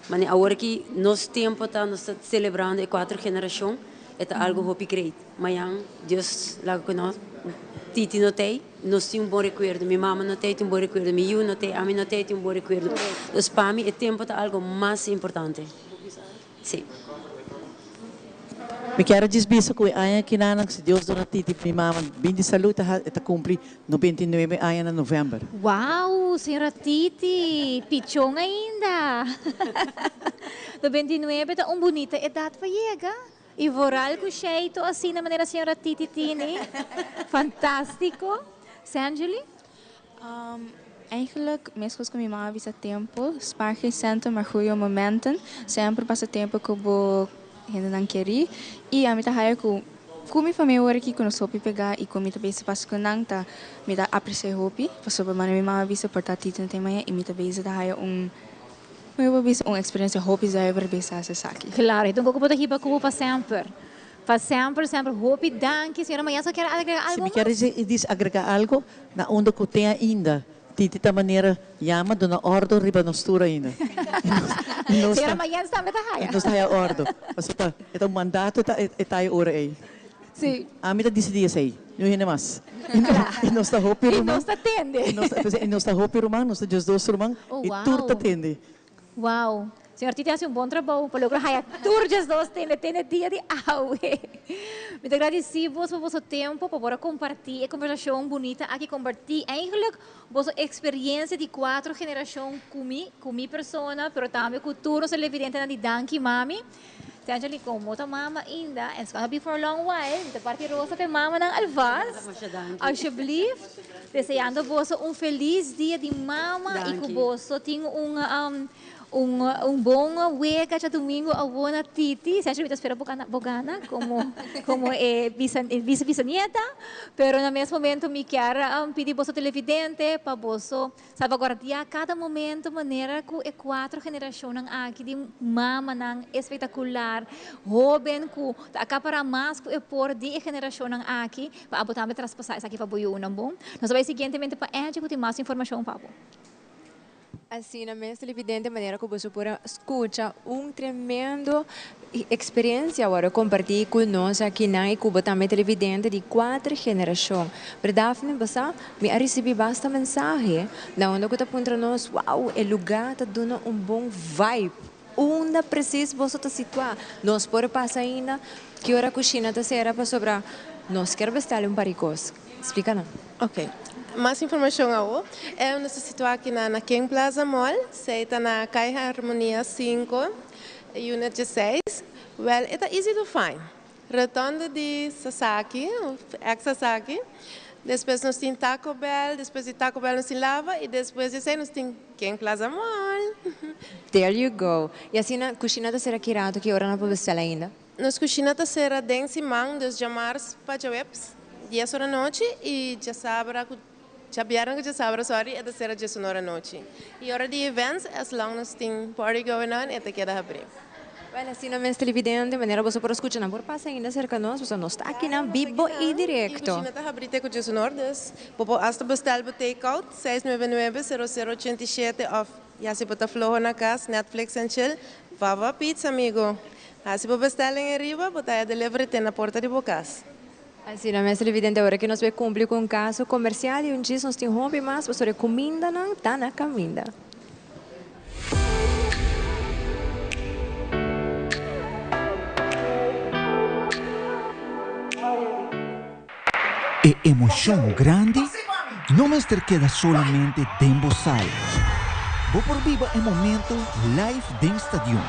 Mane awor ki nos tempo ta nos ta celebrando e cuatro generacion e ta algo hopi great. Mayan Dios laga cu nos Titi no tey nos tin un bon recuerdo, mi mama no tey tin un bon recuerdo, mi yiu no tey, ami no tey tin un bon recuerdo. Dus pa mi e tempo ta algo mas importante. Si. Mi kier a djis bisa cu e aña akinanan si Dios duna Titi mi mama bin di salud ta e ta cumpli 99 aña na november. Wow, señora Titi, pichon ainda. 99 ta un bunita edad pa yega. Y vooral cu sheito asina manera señora Titi tini. Fantastico. Sangeli? Eigenlijk, meskos ku mi mama a bisa tempu, spaar geen centen maar goeie momenten. Semper pasa tempu ku bo hendenan kerí. I ami ta haya ku ku mi famia wor aki ku nos hopi pegá i ku mi ta bezig pasa ku nan ta mi ta apresiá hopi pasobra manera mi mama a bisa por ta titi no tin maña i mi ta bezig ta haya un mi por bisa un eksperensia hopi zuiver bezig hasi esaki. Claro, e ta un kos ku bo ta hiba ku bo pa semper. Pa semper, semper, hopi danki. Señora Mayazo kier agrega Si algo mi kier mas? dis agrega algo, na unda cu te ainda Titi ta manera yama duna ordo riba nos tur ainda. Y nos Señora ta Mayazo tambe ta haya. Nos ta haya ordo. Pasobra ta e ta un mandato e ta e ta e ora ey. Sí. Ami ta dicidi esey, no hende mas. Y nos ta hopi Y ruman. nos ta tende. Y nos ta, y nos ta hopi ruman, nos ta diesdos ruman Oh, y tur ta wow. tende. Wow. Señor Titi haci un bon trabou pa logra haya tur diesdos tende tende dia di awe. Mi ta gradici bos pa boso tempo pa por a comparti e conversacion bunita aki, comparti eigenlijk boso experiencia di cuatro generacion cu mi, cu mi persona, pero tambe cu tur nos televidentenan di Danki Mami. Tangeli, como ta mama ainda, and it's gonna be for a long while, mi ta parti rosa pa e mamanan alvast. Alsjeblieft, deseando boso un feliz dia di mama y cu boso tin un Un un bon wega djadumingu awor na Titi. Sergio mi ta spera bo gana bo gana como como e bisa bisa bisanieta, pero na mes momento mi kier pidi boso televidente pa boso salvaguardia cada momento manera cu e cuatro generacionnan aki di mamanan espectacular, hoben cu ta acapara mas cu e por di e generacionnan aki pa abo tambe traspasa esaki pa bo yunan bon. Nos ta bay siguientemente pa Angie cu tin mas informacion pa bo. Asina mes televidente manera cu boso por a scucha un tremendo experiencia awor a comparti cu nos akinan y cu bo tambe televidente di cuater generacion. Pero Daphne bo sa mi a ricibi basta mensahe na unda cu ta puntra nos wow e lugar ta duna un bon vibe unda precies boso ta situa nos por pasa ainda ki ora cushina ta cera pasobra nos kier bestali un par di cos. Splica nan. Ok. Mas informacion awo. Nos ta situa aki na na King Plaza Mall. Esey ta na Caya Harmonia sinku, unit dieseis. Well, e ta easy to find. Rotonde di Sasaki, of ex Sasaki. Despues nos tin Taco Bell, despues di Taco Bell nos tin Lava y despues di esey nos tin King Plaza Mall. There you go. Y asina cushina ta ser aki rato ki ora nan por bestel ainda? Nos kushina ta sera den siman, dus djamars pa djaweps, dies ora nochi, i djasabra ku djabièrnè ku djasabra, sorry, e ta sera diesun ora nochi. I ora di events, as long nos tin party going on, e ta keda habrí. Wèl, asina mes televidente, manera boso por a skucha, nan por pasa ainda serka nos, pasobra nos ta akinan bibo i direkto. I kushina ta habrí te ku diesun or, dus bo por asta bestel bo take out, seis nuebe nuebe, sero sero ochenta i shete òf Ya si bo ta floho na cas, Netflix and chill, Vava Pizza amigo. Haci bo bestelling eriba, bo ta haya delivery te na porta di bo cas. Asina mes televidente ora ki nos bay cumpli cu un caso comercial y un djis nos tin hopi mas pasobra e cumindanan ta na caminda. E emocion grandi no mester keda solamente den bo sala. Bo por biba e momento live den stadion.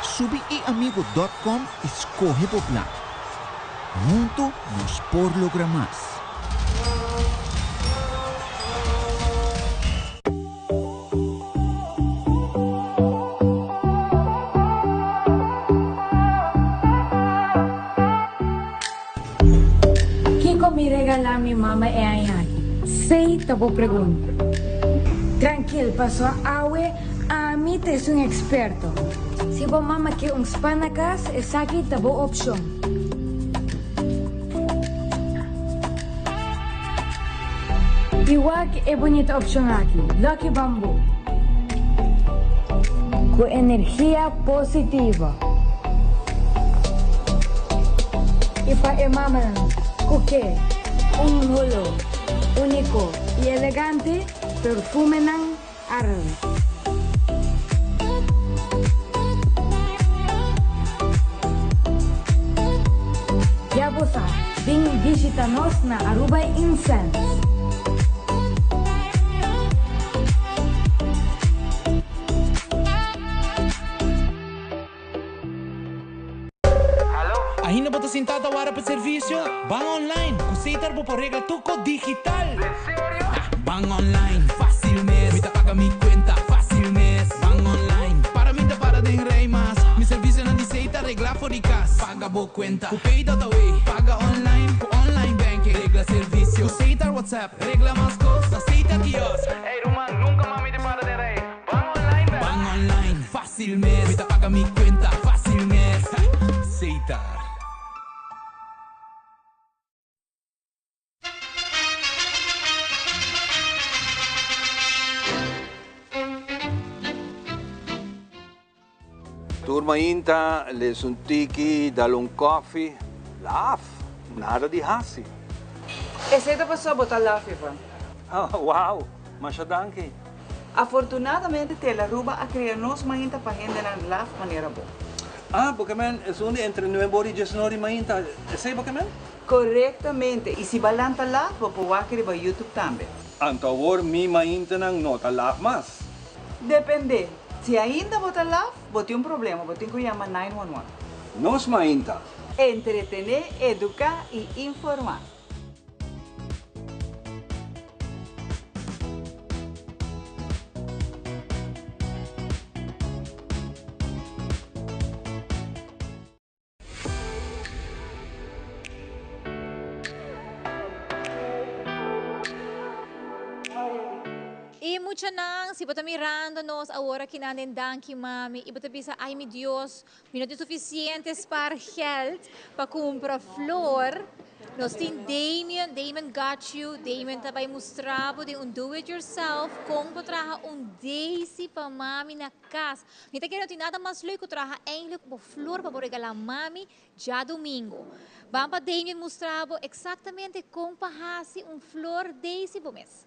Subi iamigo dot com y scoge bo plan. Hunto nos por logra mas. Kiko mi regalá mi mama e aña aki? Sei ta bo pregunta. Trankil, paso awe ami ta esun eksperto. Si bo mama ke un spa na kas, esaki ta bo opshon. I wak e bunita opshon aki, Lucky Bamboo. Ku energia positivo. I pa e mamanan ku ke un holo úniko i elegante, perfumenan Arn. Ya bo sa, bin bishita nos na Aruba Incense. Ainda bo ta sintá ta wara pa servisio? Ban online! Ku Setar bo por regla tur kos digital! Ban online, fásil mes! Mi ta paga mi kuenta, fásil mes! Ban online, para mi ta para den rei mas! Mi servisionan di Setar reglá for di kas! Paga bo kuenta ku Pay.away! Paga online ku online banking! Regla servisio ku Setar WhatsApp! Regla mas kos na Setar Kiosk! Ey ruman, nunka mas mi ta para den rei! Ban online bel! Ban online, fácil mes. Mi ta paga mi cuenta, fácil mes. Setar. mainta, lesa un tiki, dal un koffie. Laf, nada di hasi. Esey ta pasobra bo ta laf, Ivan. Wow, masha danki. Afortunadamente Tele Aruba a crea Nos Mainta pa hendenan laf manera bo. Ah, bo ke men esun di entre nuebe ora y diesnuebe ora di mainta, esey bo ke men? Corectamente, y si ba lanta laf bo por wak riba YouTube tambe. Anto awor mi maintanan no ta laf mas. Depende, si ainda bo ta laf, bo tin un problema, bo tin cu yama 911. Nos Mainta. Entretene, educa y informa. Y muchanan, si bo ta mirando nos awor akinan den Danki Mami y bo ta bisa, ay mi Dios, Mi no tin suficiente spaargeld pa cumpra flor. Nos tin Damien, Damien got you. Damien ta bay mustra bo den un do it yourself con bo traha un daisy pa mami na cas. Mi ta kere no tin nada mas leuk cu traha eindelijk bo flor pa bo regala mami djadomingo. Ban pa Damien mustra bo exactamente con pa haci un flor daisy bo mes.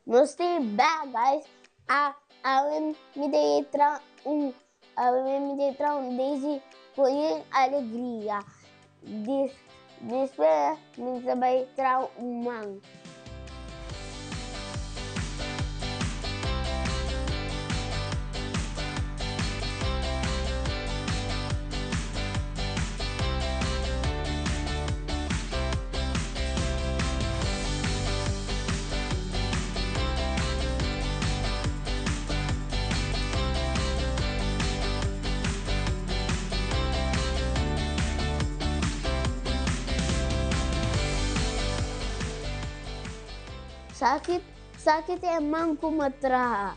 Nos tin bad guys. A awe mi te tra un awe mi te tra un Daisy ku yen alegria. Des despues mi ta bai tra un man. Saki saki ta e man ku mi a traha.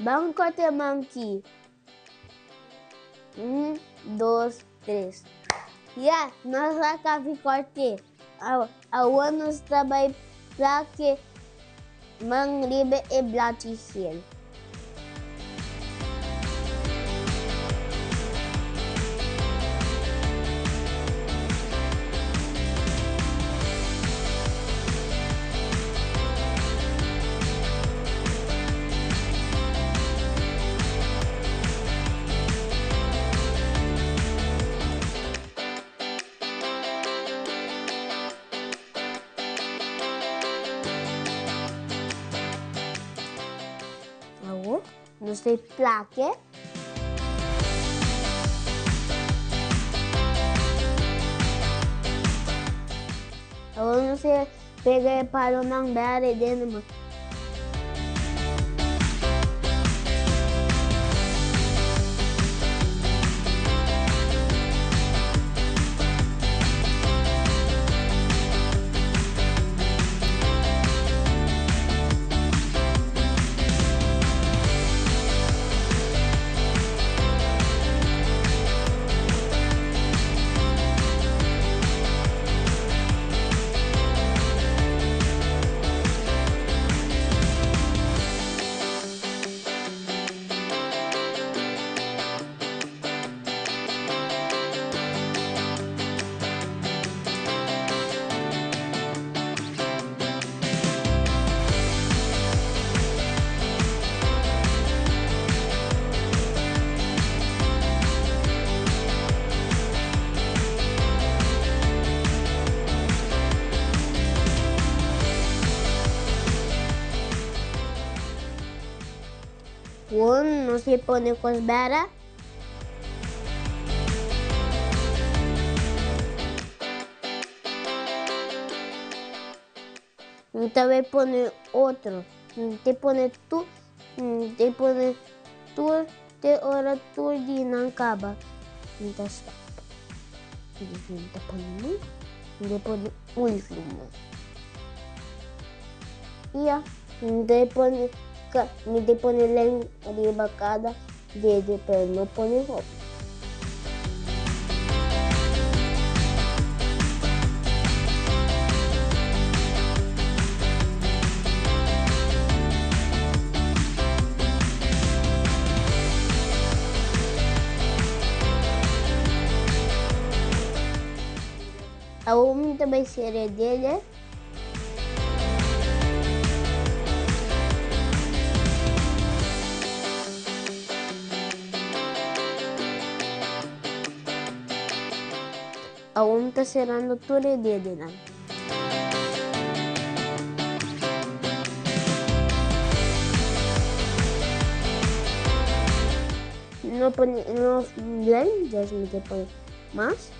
Ban kòrta e man ki. Un, dos, tres. Ya, nos a kafi kòrt'é. Awor nos ta bai plak e man riba e blachi gel. Awor nos ta e plake. Awor nos ta pega e palonan berde den. Juan no se pone cos bera. Ta bay pone otro. Te pone tu, te pone tur te ora tur di nan caba. Ta stop. Ta pone. Mi ta pone último. Ya, mi ta pone, mi ta pone lem riba kada dede, pero no pone hopi. Awor mi ta bai sera dede. Awor mi ta serando tur e dedenan. No pone no blend, dus mi ta pone mas.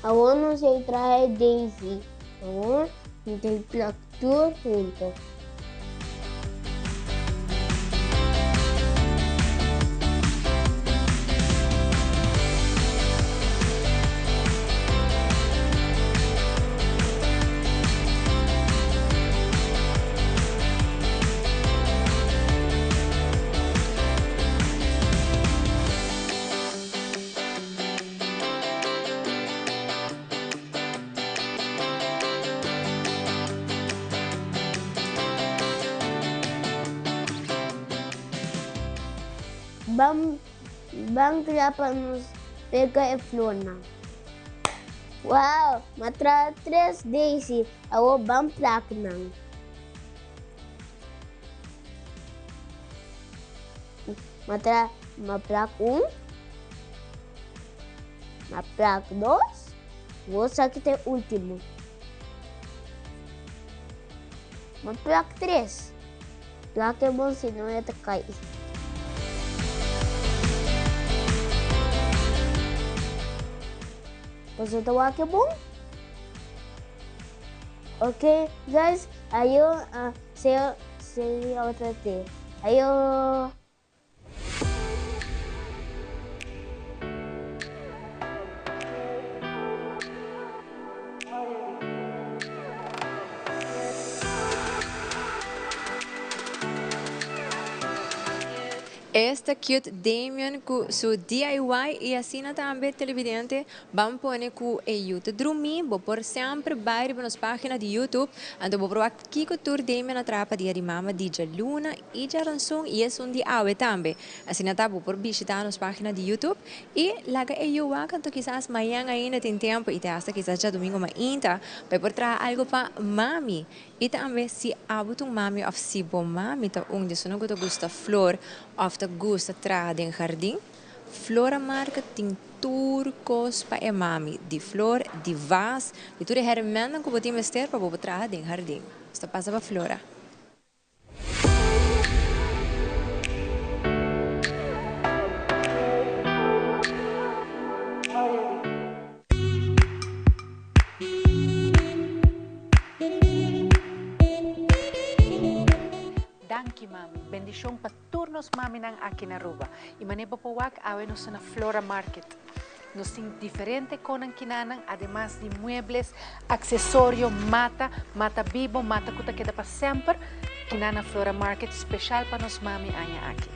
Awor nos a traha Daisy. Awor nos ta plak tur hunto. Ban ban kla pa nos pega e flornan. Wow, m'a traha tres daisy, awor ban plak nan. M'a traha, m'a plak un. Na plak dos, bo sa ki ta e ultimo. Na plak tres, plak e bon si no e ta kai. Boso ta wak e bon? Ok guys, ayo se se otro te. Ayo. Esta cute Damian cu su DIY y asina tambe televidente ban pone cu e yu ta drumi bo por semper bay riba nos pagina di YouTube anto bo por wak kico tur Damian a traha pa dia di mama di djaluna y djaranson y esun di awe tambe. Asina ta bo por bishita nos pagina di YouTube y laga e yu wak anto kisas mañan ainda tin tempo y te hasta kisas djadomingo mainta pa e por traha algo pa mami. Y tambe si abo ta un mami of si bo mami ta un di esunnan cu ta gusta flor of ta gusta traha den hardin, Flora Market tin tur cos pa e mami, di flor, di vas, di tur e hermentnan cu bo tin mester pa bo por traha den hardin. Nos ta pasa pa Flora. Danki mami, bendishon pa tur nos maminan aki na Aruba. Y mane bo por wak awe nos ta na Flora Market. Nos tin diferente konan kinanan, ademas di muebles, aksesorio, mata, mata bibo, mata ku ta keda pa semper, kina na Flora Market speshal pa nos mami aña aki.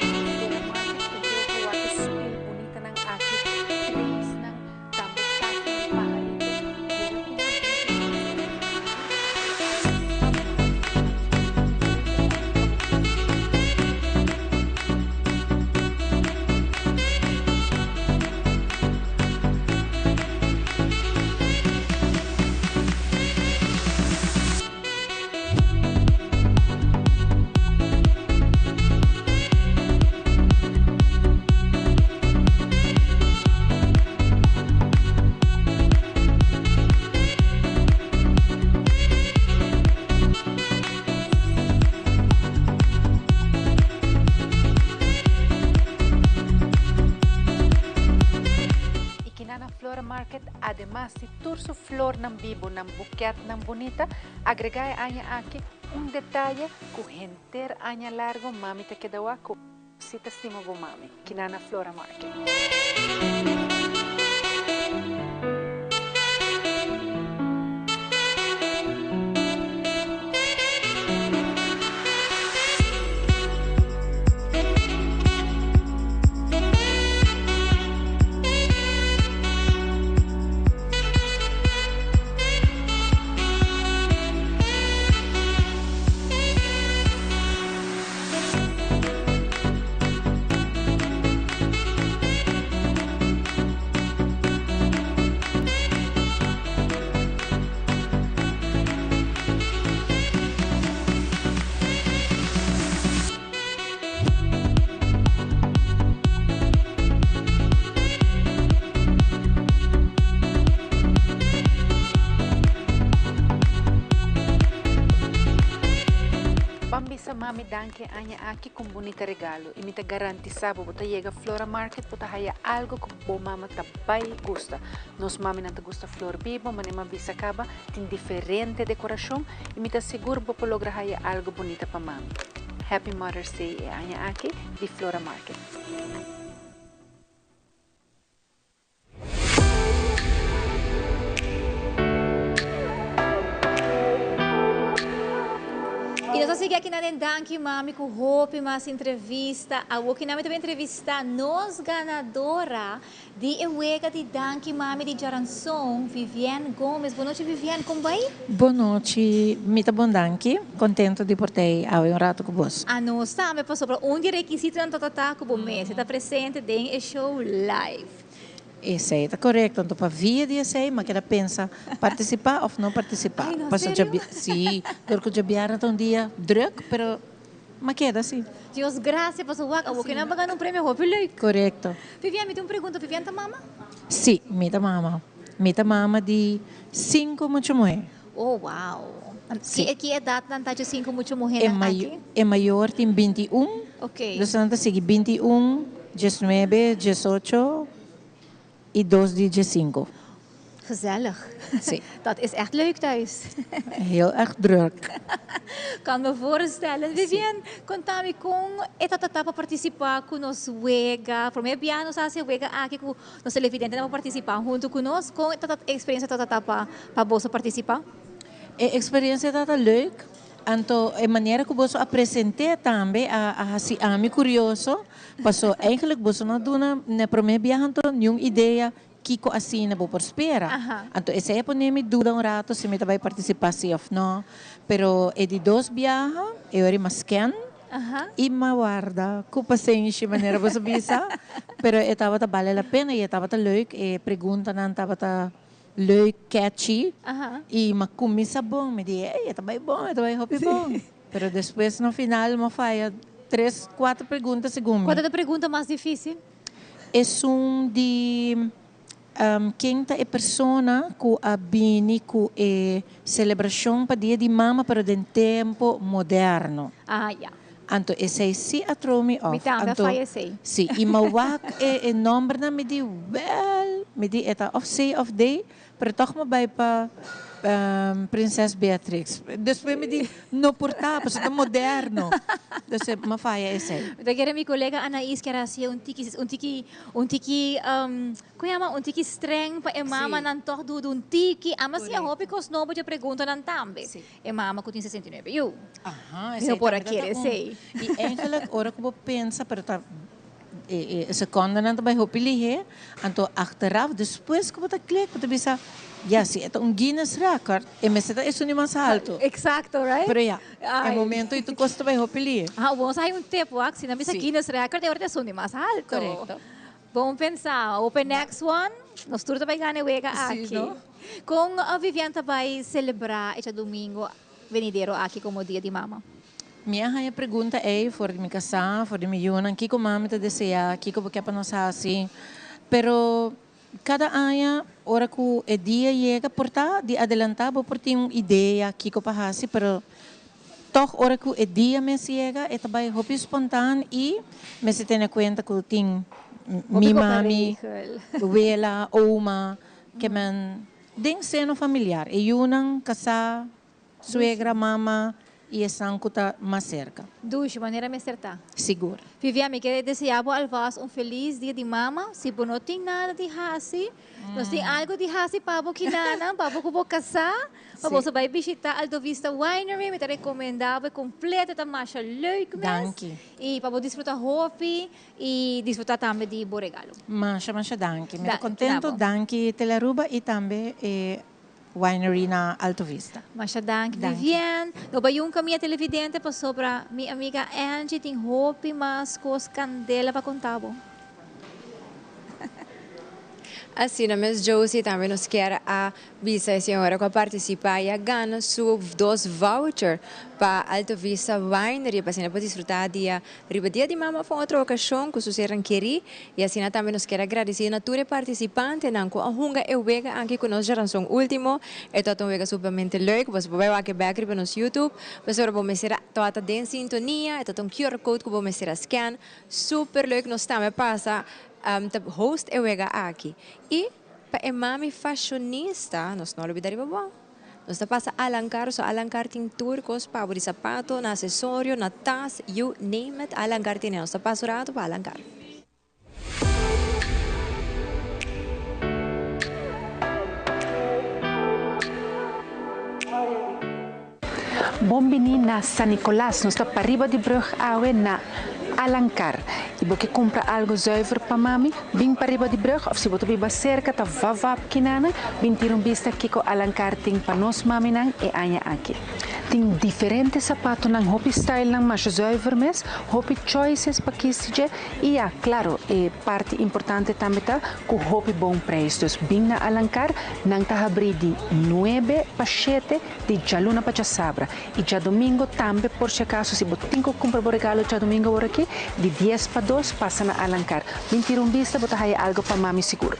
Diferente dekorashon na Flora Market, entre otro wak e spil bunitanan aki, treisnan, Tambe kasnan di paharito yega kinan den e Market ademas di tur su flornan bibo nan buketnan bunita agrega e aña aki un detaye ku henter aña largo mami ta keda wak ku si ta stima bo mami kina na Flora Market. Ban bisa mami danki e aña aki ku un bunita regalo i mi ta garantisa bo bo ta yega Flora Market bo ta haya algo ku bo mama ta bai gusta. Nos maminan ta gusta flor bibo, manera mi a bisa kaba tin diferente dekorashon i mi ta sigur bo por logra haya algo bunita pa mami. Happy Mother's Day e aña aki di Flora Market. Y nos a sigui aki na den Danki Mami cu hopi mas entrevista. Awoki nan mi ta bay entrevista nos ganadora Di e wega di Danki Mami di Djaranson, Vivienne Gomez. Bon nochi Vivienne, kon bai? Bon nochi, mi ta bon danki. Contento di por t'ei awe un rato cu bos. Anos tambe pasobra un di e requisitonan ta ta cu bo mester ta presente den e show live. Esei ta corecto, anto pa via di esei mi a keda pensa participa of no participa. Ay no, Paso serio? Si, dor cu djabièrnè ta un dia druk, pero Ma keda si. Dios gracia paso wak awor ke nan pa gana un premio hopi leuk. Korekto. Vivian mi tin un pregunta Vivian ta mama? Si mi ta mama. Mi ta mama di sinku mucha muhe. Oh wow. Si. Ki ki edat nan ta dje sinku mucha muhenan aki? E mayor tin 21. Ok. Dus nan ta sigui 21, 19, 18 y dos di 15. Gezellig. Si. Dat is echt leuk thuis. Heel erg druk. Kan me voorstellen. Vivian, konta mi kon e ta ta pa participa ku nos wega. Prome bia nos a hasi e wega aki ku nos televidentenan por participa hunto ku nos. Kon e ta e experiencia ta ta pa pa boso participa? E experiencia ta ta leuk. Anto e manera ku boso a present'é tambe a a hasi ami kurioso. Paso eigenlijk boso no a duna na e prome biaha anto niun idea Kiko asina bo por spera? Anto esei a pone mi duda un rato si mi ta bai partisipá si òf no. Pero e di dos biaha e ora mas sken i m'a warda ku pasenshi manera boso bisa. Pero e tabata bale la pena i e tabata leuk. E preguntanan tabata leuk, catchy. I m'a kuminsá bon. Mi di, ey, e ta bai bon, e ta bai hopi bon. Pero despues na final m'a faya tres, kuater pregunta segun mi. Kua ta e pregunta mas difísil? Esun di ken ta e persona ku a bini ku e selebrashon pa Dia di Mama pero den tempo moderno. Ah, ya. Anto esei si a throw me off. Mi tambe a faya esei. Si, i mi a wak e nombernan mi di wel, mi di e ta of C of D, Pero toch mi bai pa Prinses Beatrix. Despues mi di, no por ta, pasobra ta moderno. Dus mi a faya esei. Mi ta kere mi kolega Anaís kier hasi un tiki, un tiki, un tiki, kon yama, un tiki streng pa e mamanan toch duda un tiki. Ama si a hopi kos nobo dje preguntanan tambe. E mama ku tin 69 yu. Aha, Mi esei no por a tambe ta kere un. esei. I eigenlijk ora ku bo pensa, pero ta E secondanan ta bai hopi lihé, anto achteraf despues ku bo ta klik bo ta bisa, ya si e ta un Guinness record e mester ta esun di mas haltu. Exacto, right? Pero ya, e momento ei tur kos ta bai hopi lihé. Aha, bo a hay un tip wak, si nan bisa Guinness record e ora ta esun di mas haltu. Korekto. Bon pensa, ope next one, nos tur ta bai gana e wega aki. Si, no? Kon Vivian ta bai selebrá e djadumingo venidero aki komo dia di mama? Mi a haña pregunta ei for di mi kasá, for di mi yunan, kiko mami ta deseá, kiko bo ke pa nos hasi. Pero kada aña ora ku e dia yega por ta di adelantá bo por tin un idea kiko pa hasi, pero tòg ora ku e dia mes yega e ta bai hopi spontaan i mester tene kuenta ku tin mi mami, wela, oma. Ke men den seno familiar, e yunan, kasá, suegra, mama i esnan ku ta mas serka. Dushi, manera mester ta. Sigur. Vivian, mi ke desea bo alvast un felis dia di mama. Si bo no tin nada di hasi, nos tin algu di hasi pa bo kinanan, pa bo ku bo kasá, pa boso bai bishita Alto Vista Winery. Mi ta rekomendá bo e kompleto, ta masha leuk mes. Danki. I pa bo disfruta hopi. I disfruta tambe di bo regalo. Masha masha danki. Mi ta contento. Danki Telearuba y tambe e winery na Alto Vista. Masha danki Vivienne. No bay un camia televidente pasobra mi amiga Angie tin hopi mas cos candela pa conta bo. Asina mes Josie tambe nos kier a Bisa e señora cu a participa y a gana su dos voucher pa Alto Vista Winery pa asina por disfruta dia riba dia di mama of un otro ocasion cu su sernan keri. Y asina tambe nos kier a gradici na tur e participantenan cu a hunga e wega aki cu nos djaranson ultimo. E tabata un wega supamente leuk. Boso por bay wak e bek riba nos YouTube. Pasobra bo mester a tabata den sintonia. E tabata un QR code cu bo mester a scan. Super leuk. Nos tambe a pasa ta host e wega aki. Y. Pa e mami fashionista, nos no lubida riba bo. Nos ta pasa Alankar, so Alankar tin tur kos pa bo, di sapato, na asesorio, na tas, you name it, Alankar tene. Nos ta pasa un rato pa Alankar. Bon bini na San Nicolas, nos ta pariba di brug awe na Alankar. Y bo ke cumpra algo zuiver pa mami, bin pariba di brug of si bo ta biba cerca ta vavap kinana, bin tira un bista kico Alankar tin pa nos maminan e aña aki. Tin diferente zapatonan, hopi stylenan masha zuiver mes, hopi choices pa kies di dje y ya, claro, e parti importante tambe ta cu hopi bon prijs. Dus bin na Alankar, nan ta habri di nuebe pa shete di djaluna pa djasabra y djadomingo tambe por si acaso si bo tin cu cumpra bo regalo djadomingo awor aki di dies pa dos pasa na Alancar bin tira un bista bo ta haya algo pa mami sigur.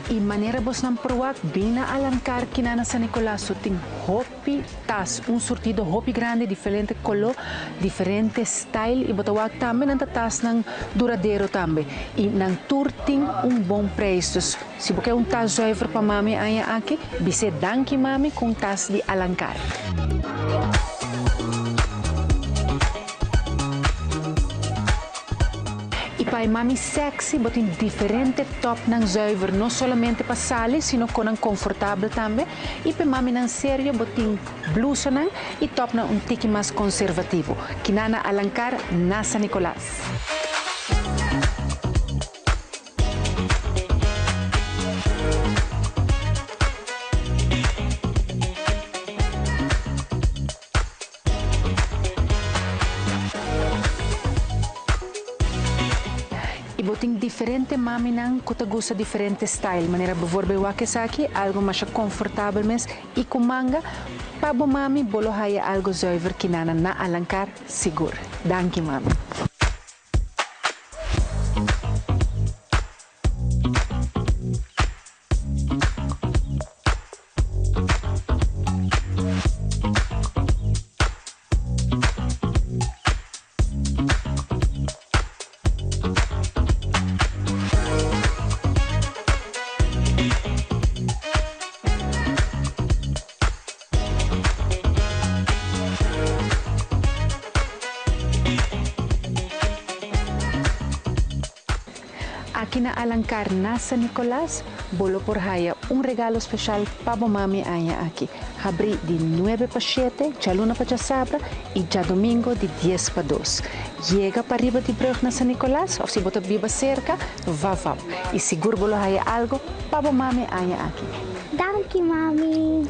Y manera bosnan por wak bin na Alancar kina na San Nicolas so tin hopi tas, un surtido hopi grandi, diferente color, diferente style y bo ta wak tambe nan ta tasnan duradero tambe y nan tur tin un bon prijs. Dus si bo ke un tas zuiver pa mami aña aki, bis'é danki mami cu un tas di Alancar. Y pa e mami sexy bo tin diferente topnan zuiver, no solamente pa sali sino con nan confortabel tambe. Y pa e maminan serio bo tin blusanan y topnan un tiki mas conservativo. Kinana Alancar na San Nicolas. Y bo tin diferente maminan cu ta gusta diferente style, manera bijvoorbeeld wak esaki, algo masha comfortabel mes y cu manga, pa bo mami bo lo haya algo zuiver kinana na Alancar sigur. Danki mami. Aki na Alancar na San Nicolas bo lo por haya un regalo special pa bo mami aña aki. Habri di nuebe pa shete, djaluna pa djasabra y djadomingo di dies pa dos. Yega pa riba di brug na San Nicolas of si bo ta biba cerca, vavap. Y sigur bo lo haya algo pa bo mami aña aki. Danki mami.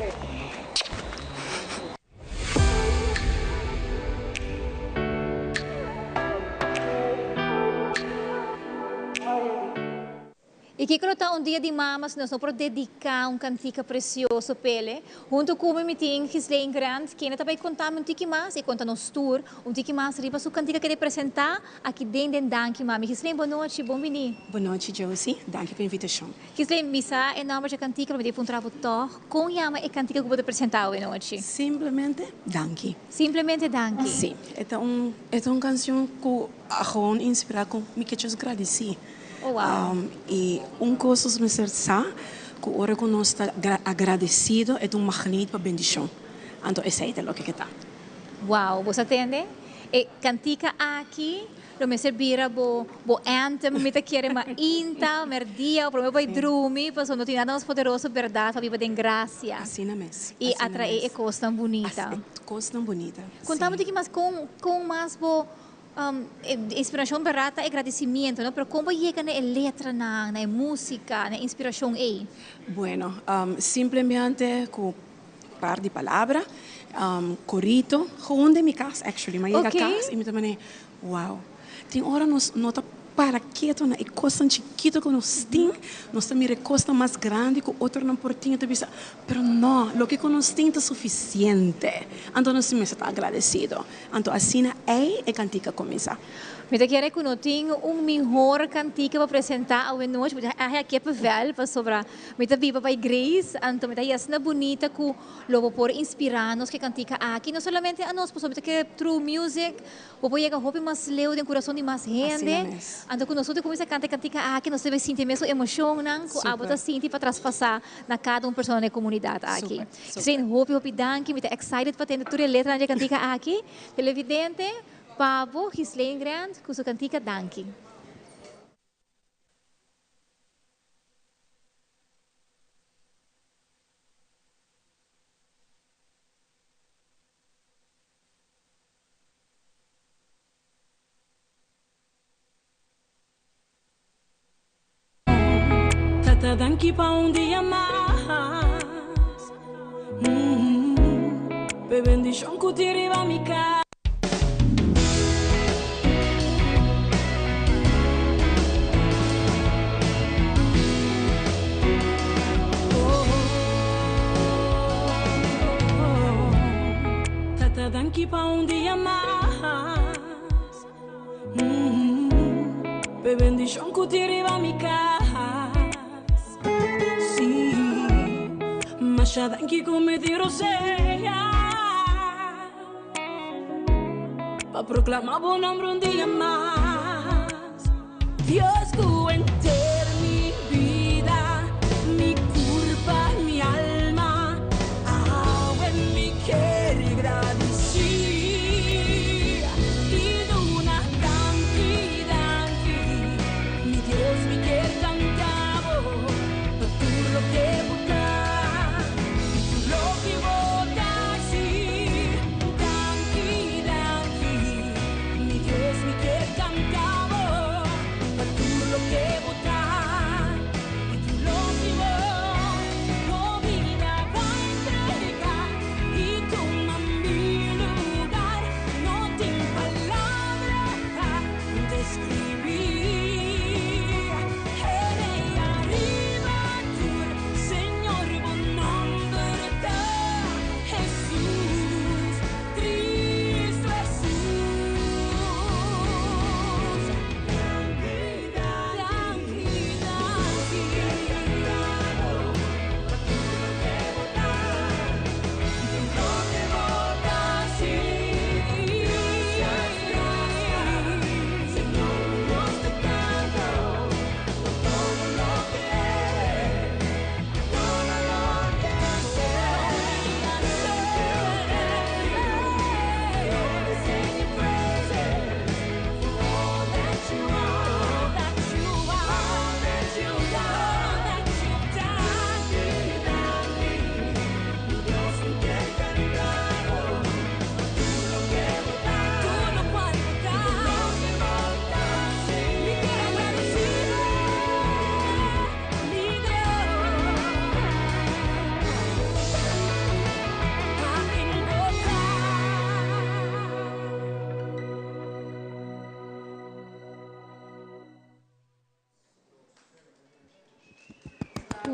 I Y kico lo ta un dia di mama si nos no por dedica un cantica precioso p'ele? Hunto cu mi mi tin Ghislaine Grant, kende ta bay conta mi un tiki mas y conta nos tur un tiki mas riba su cantica kende presenta aki den den Danki Mami. Ghislaine, bon nochi, bon bini. Bon nochi Josie, danki pa invitacion. Ghislaine, mi sa e nomber dje cantica, pero mi tin puntra bo toch, con yama e cantica cu bo ta presenta awe nochi? Simplemente Danki. Simplemente Danki. Si, e ta un e ta un cancion cu a gewoon inspira cu mi ke just gradici. Oh wow. Y un cos nos mester sa cu ora cu nos ta agradecido e ta un magneet pa bendicion. Anto esey ta loke ke ta. Wow, bo sa tende? E cantica aki lo mester bira bo bo anthem, mi ta kere mainta, merdia o prome bo bay drumi pasobra no tin nada mas poderoso berdad pa biba den gracia. Asina mes. Y atrae e cosnan bunita. E cosnan bunita, si. Contami un tiki mas con con mas bo E inspiracion berdad ta e gradicimiento, no? Pero con bo yega na e letranan, na e musica, na e inspiracion ey? Bueno, simplemente cu par di palabra, corito, gewoon den mi cas actually. Mi a yega cas y mi ta mane, wow, tin ora nos no ta para keto na e cosnan chikito cu nos tin, nos ta mira e cosnan mas grandi cu otronan por tin y ta bisa, pero no, loke cu nos tin ta suficiente. Anto nos mester ta agradecido. Anto asina ei e kantika kuminsá. Mi ta kere ku no tin un mihor kantika pa presentá awenochi, mi ta haña kippenvel pasobra mi ta biba bai Grace, anto mi ta haña asina bunita ku lo bo por inspirá nos ku e kantika aki, no solamente a nos pasobra mi ta kere through music bo por yega hopi mas leu den kurason di mas hende, anto ku nos tur ta kuminsá kanta e kantika aki nos ta bai sinti e mesun emoshonnan ku abo ta sinti pa traspasá na kada un persona na e komunidat aki. Sin hopi hopi danki, mi ta excited pa tende tur e letranan dje kantika aki. Televidente, pa bo Ghislaine Grant ku su kantika Danki. Tata danki pa un dia mas P'e bendishon ku tin riba mi kas. Tata danki pa un dia mas. P'e bendishon ku tin riba mi kas. Sí, masha danki ku mi tin rosea pa proklama bo nomber un dia mas. Dios ku henter mi bida, mi kurpa, mi alma, awe mi ker gradisí i duna danki, danki. Mi Dios, mi ker kanta bo pa tur loke bo ta i tur loke bo ta hasi. Danki, danki. Mi Dios, mi kier canta bo pa tur loke bo ta.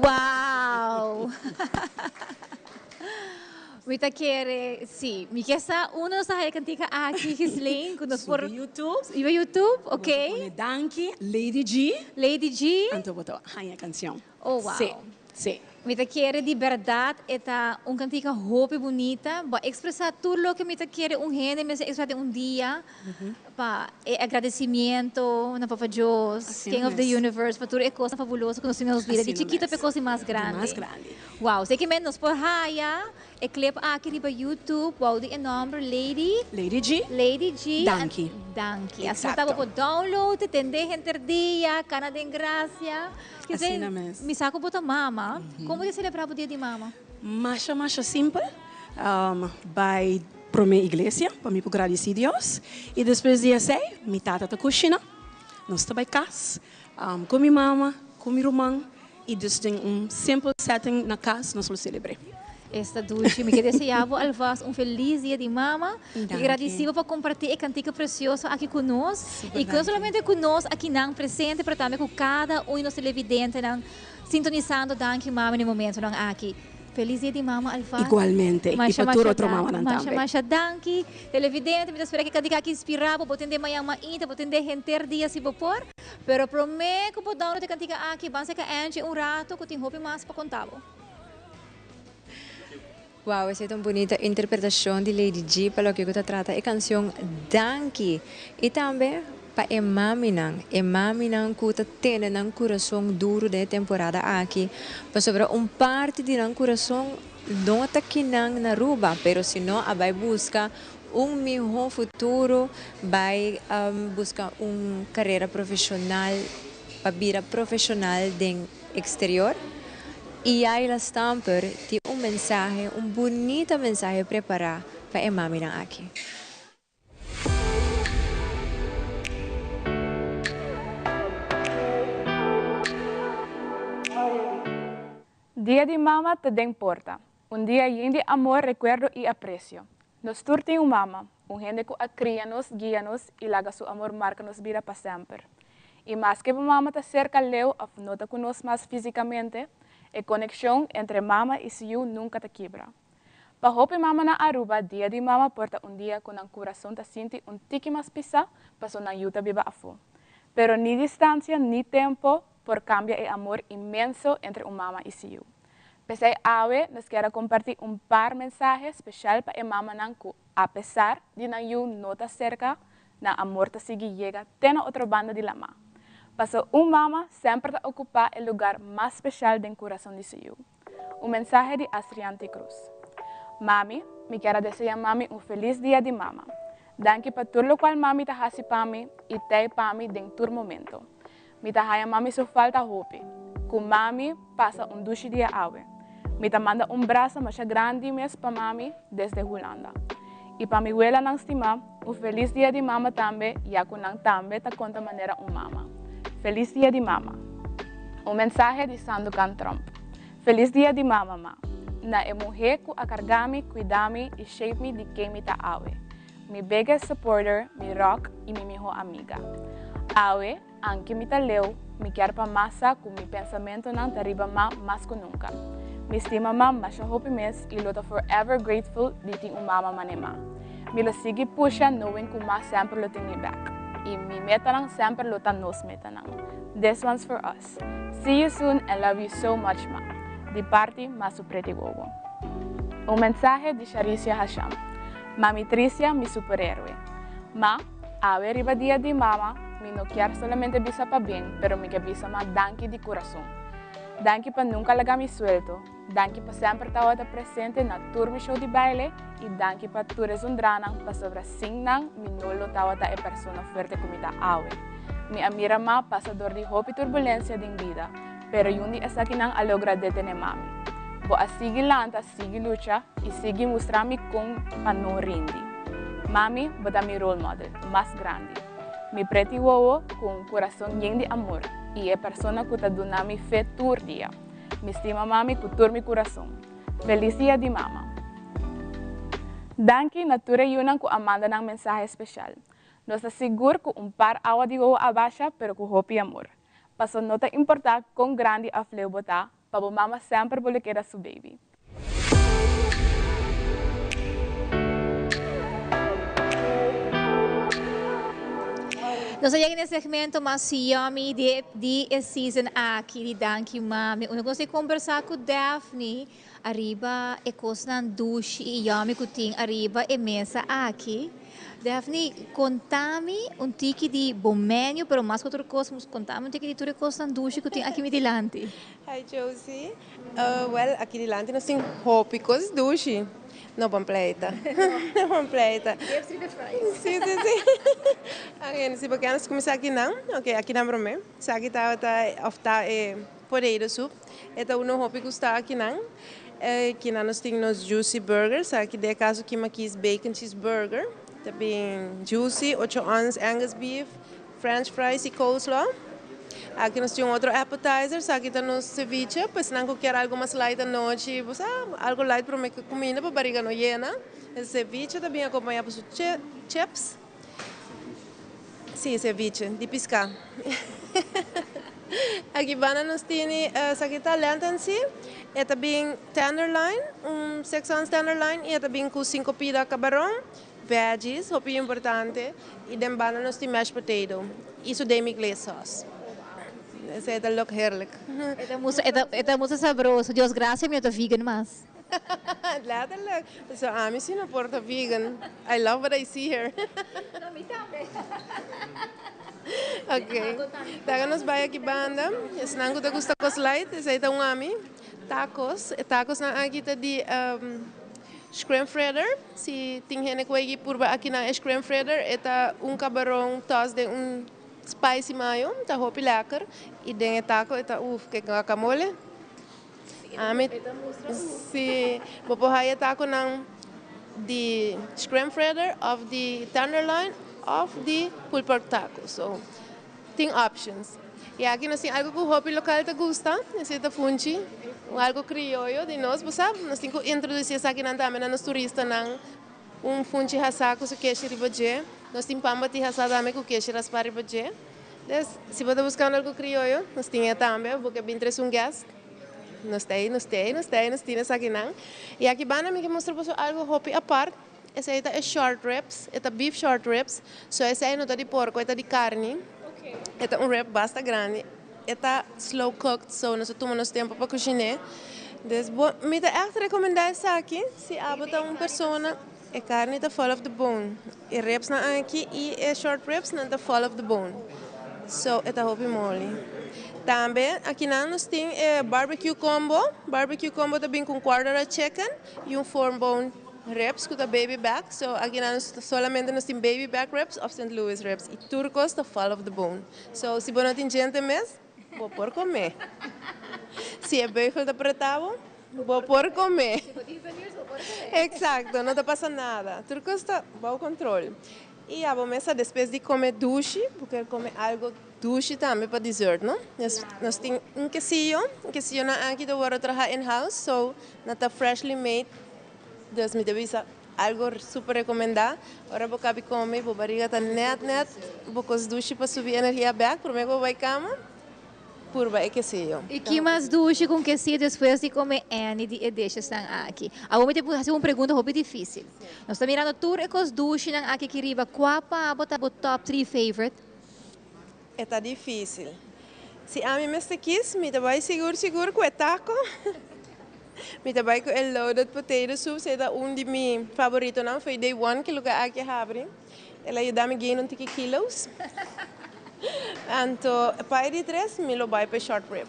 Wow! Mi ta kere, si. Mi ke sa unda nos ta haya e kantika aki, Ghislaine, ku nos por. Subi YouTube. Riba YouTube, ok. Bo ta pone Danki, Lady G. Lady G. Anto bo ta haya e kanshon. Oh, wow. Si, si. Mi ta kere di bèrdat e ta un kantika hopi bunita. Bo a ekspresá tur loke mi ta kere un hende mester ekspresá den un dia pa e agradesimiento na Papa Dios, King of the Universe, pa tur e kosnan fabuloso ku nos tin den nos bida, di chikito pa e kos di mas grandi. Di mas grandi. Wow, esei ke men nos por haya e clip aki riba YouTube bou di e nòmber Lady. Lady G. Lady G. Danki. Danki. Asina ta bo por download, tende henter dia, kana den grasia. Asina mes. Mi sa ku bo ta mama. Kon bo ta selebrá bo dia di mama? Masha masha simpel. Bai promé iglesia pa mi por gradisí Dios. I despues di esei mi tata ta kushina. Nos ta bai kas ku mi mama, ku mi ruman i dus den un simpel setting na kas nos lo selebr'é. Esta dushi. Mi ke deseá bo alvast un felis dia di mama. Mi ke gradisí bo pa kompartí e kantika presioso aki ku nos. I no solamente ku nos akinan presente, pero tambe ku kada un di nos televidentenan sintonisando Danki Mami na e momentonan aki. Felis dia di mama alvast. Igualmente. I pa tur otro mamanan tambe. Masha masha danki. Televidente, mi ta spera ku e kantika aki inspirá bo. Bo tende mañan mainta, bo tende henter dia si bo por. Pero promé ku bo download e kantika aki, ban seka Angie un rato ku tin hopi mas pa konta bo. Wow, esei ta un bunita interpretacion di Lady G pa loke cu ta trata e cancion Danki. Y tambe pa e maminan, e maminan cu ta tene nan curason duro den e temporada aki, pasobra un parti di nan curason no ta kinan na Aruba, pero si no a bay busca un miho futuro, bay busca un carera profesional pa bira profesional den exterior. Y Yaila Stamper tin un mensahe, un bunita mensahe prepara pa e maminan aki. Dia di Mama ta den porta. Un dia yen di amor, rekuerdo i apresio. Nos tur tin un mama, un hende ku a kria nos, guia nos i laga su amor marka nos bida pa semper. I maske bo mama ta serka leu òf no ta ku nos mas físikamente, e konekshon entre mama i su yu nunka ta kibra. Pa hopi mama na Aruba, Dia di Mama por ta un dia ku nan kurason ta sinti un tiki mas pisá paso nan yu ta biba afó. Pero ni distansia ni tempo por kambia e amor inmenso entre un mama i su yu. P'esei awe nos kier a kompartí un par mensahe speshal pa e mamanan ku apesar di nan yu no ta serka, nan amor ta sigui yega te na otro banda di lamá. Paso un mama semper ta okupá e lugar mas speshal den kurason di su yu. Un mensahe di Astrianti Cruz. Mami, mi kier a deseá mami un felis dia di mama. Danki pa tur lokual mami ta hasi pa mi i tei pa mi den tur momento. Mi ta haña mami su falta hopi. Ku mami pasa un dushi dia awe. Mi ta manda un brasa masha grandi mes pa mami desde Hulanda. I pa mi welanan stimá, un felis dia di mama tambe ya ku nan tambe ta konta manera un mama. Felis dia di mama. Un mensahe di Sandokan Tromp. Felis dia di mama, ma. Na e muhé ku a karga mi, kuida mi i shape mi di ken mi ta awe. Mi biggest supporter, mi rock i mi mihó amiga. Awe, anke mi ta leu, mi kier pa mas sa ku mi pensamentonan ta riba ma mas ku nunka. Mi stima ma masha hopi mes i lo ta forever grateful di tin un mama mane ma. Mi lo sigui pusha knowing ku ma semper lo tin mi back. I mi metanan semper lo ta nos metanan. This one's for us. See you soon and love you so much ma. Di parti ma su preti gogo. Un mensahe di Sharicia Hasham. Mami Tricia mi superhéroe. Ma, awe riba dia di mama, mi no kier solamente bisa pabien, pero mi ke bisa ma danki di kurason. Danki pa nunka laga mi suelto, danki pa semper tawata presente na tur mi show di baile i danki pa tur e zundranan pasobra sin nan mi no lo tawata e persona fuerte ku mi ta awe. Mi a mira ma pasa dor di hopi turbulensia den bida, pero yun di esakinan a logra detene mami. Bo a sigui lanta, sigui lucha i sigui mustra mi kon pa no rindi. Mami, bo ta mi role model mas grandi. Mi preti wowo ku un kurason yen di amor i e persona ku ta duna mi fe tur dia. Mi stima mami ku tur mi kurason. Felis dia di mama! Danki na tur e yunan ku a manda nan mensahe speshal. Nos ta sigur ku un par awa di wowo a basha pero ku hopi amor. Paso no ta importá kon grandi òf leu bo ta. Pa bo mama semper bo lo keda su baby. Nos a yega na e segmento mas yummy di di e season aki di Danki Mami. Unda ku nos a kombersá ku Daphne ariba e kosnan dushi i yummy ku tin ariba e mesa aki. Daphne, konta mi un tiki di bo menu, pero mas ku otro kos, konta mi un tiki di tur e kosnan dushi ku tin aki mi dilanti. Hi Josie. Well, aki dilanti nos tin hopi kos dushi. No bon pleita. No bon pleita. Chips riba fries. Si, si, si. Oké, si bo kier nos kuminsá akinan. Oké, akinan promé. Esaki tabata òf ta e potato soup. E ta uno hopi gusta akinan. Kinan nos tin nos juicy burger. Esaki den e kaso ki makis bacon cheeseburger. Ta bin juicy, ocho ons Angus beef, french fries y coleslaw. Aki nos tin un otro appetizer. Esaki ta nos ceviche. Pa esnan ku kier algo mas light anochi, bo sa, algo light prome ku kuminda pa bariga no yena. E ceviche ta bin akompañá pa su chips. Sí, ceviche di piská. Aki banda nos tini esaki ta Lenten Sea. E ta bin tenderloin, un 6 ounce tenderloin y e ta bin ku 5 pida kabaron, veggies, hopi importante, y den banda nos tin mashed potato y su demi glaze sauce. Esei ta look heerlijk. E ta mustra sabroso. Dios gracia mi no ta vegan mas. Letterlijk. So ami si no por ta vegan. I love what I see here. No, mi tambe. Ok. Laga nos bai aki banda. Esnan ku ta gusta kos light, esei ta un ami. Tacos. E tacosnan aki ta di shrimp fritter. Si tin hende ku a purba akinan e shrimp fritter, e ta un kabaron tos den un spicy mayo. Ta hopi lekker. I den e taco e ta uf, ke guacamole. Ami si bo por haya taconan di shrimp fritter of di tenderloin of di pulled pork taco. So tin options. Y aki nos tin algo cu hopi local ta gusta, esey ta funchi, un algo crioyo di nos, bo sa, nos tin cu introduci esakinan tambe na nos turistanan, un funchi hasa cu su keshi riba dje, nos tin pan bati hasa tambe cu keshi raspa riba dje. Des, si bo ta buscando algo crioyo, nos tin e tambe, bo ke bin trece un guest, nos ta ey, nos ta ey, nos ta ey, nos tin esakinan. Y aki banda mi ke mustra boso algo hopi apart, esey ta e short ribs, e ta beef short ribs, so esey no ta di porco, e ta di carni, e ta un rib basta grandi, e ta slow cooked, so nos a tuma nos tempo pa cushine. Des, bo, mi ta echt recomenda esaki, si abo ta un persona. E carni ta fall off the bone. E ribsnan aki y e short ribsnan ta fall off the bone. So e ta hopi moli. Tambe akinan nos tin e barbecue combo. Barbecue combo ta bin cu un quarter of chicken y un four bone ribs cu ta baby back. So akinan nos solamente nos tin baby back ribs of Saint Louis ribs y tur cos ta fall off the bone. So si bo no tin djente mes, bo por come. Si e beugel ta preta bo, Bo por come. Exacto, no ta pasa nada. Tur cos ta bao control. Y abo mes sa despues di come dushi, bo kier come algo dushi tambe pa dessert, no? Nos, nos tin un quesillo, un quesillonan aki ta worde traha in house, so nan ta freshly made. Dus mi ta bisa algo super recomenda. Ora bo cabi come, bo bariga ta net net, bo cos dushi pa subi energia bek prome cu bo bay cama. Purba e quesillo. I ki mas dushi ku un quesillo despues di kome any di e deshesnan aki? Awor mi ta hasi un pregunta hopi difisil. Nos ta mirando tur e kos dushinan aki aki riba, kua pa bo ta bo top three favorite? E ta difisil. Si ami mester kis, mi ta bai sigur sigur ku e taco. Mi ta bai ku e loaded potato soup, esei ta un di mi favoritonan fo'i day one ki luga aki a habri. El a yuda mi gain un tiki kilos. Anto pa e di tres mi lo bai pa e short rib.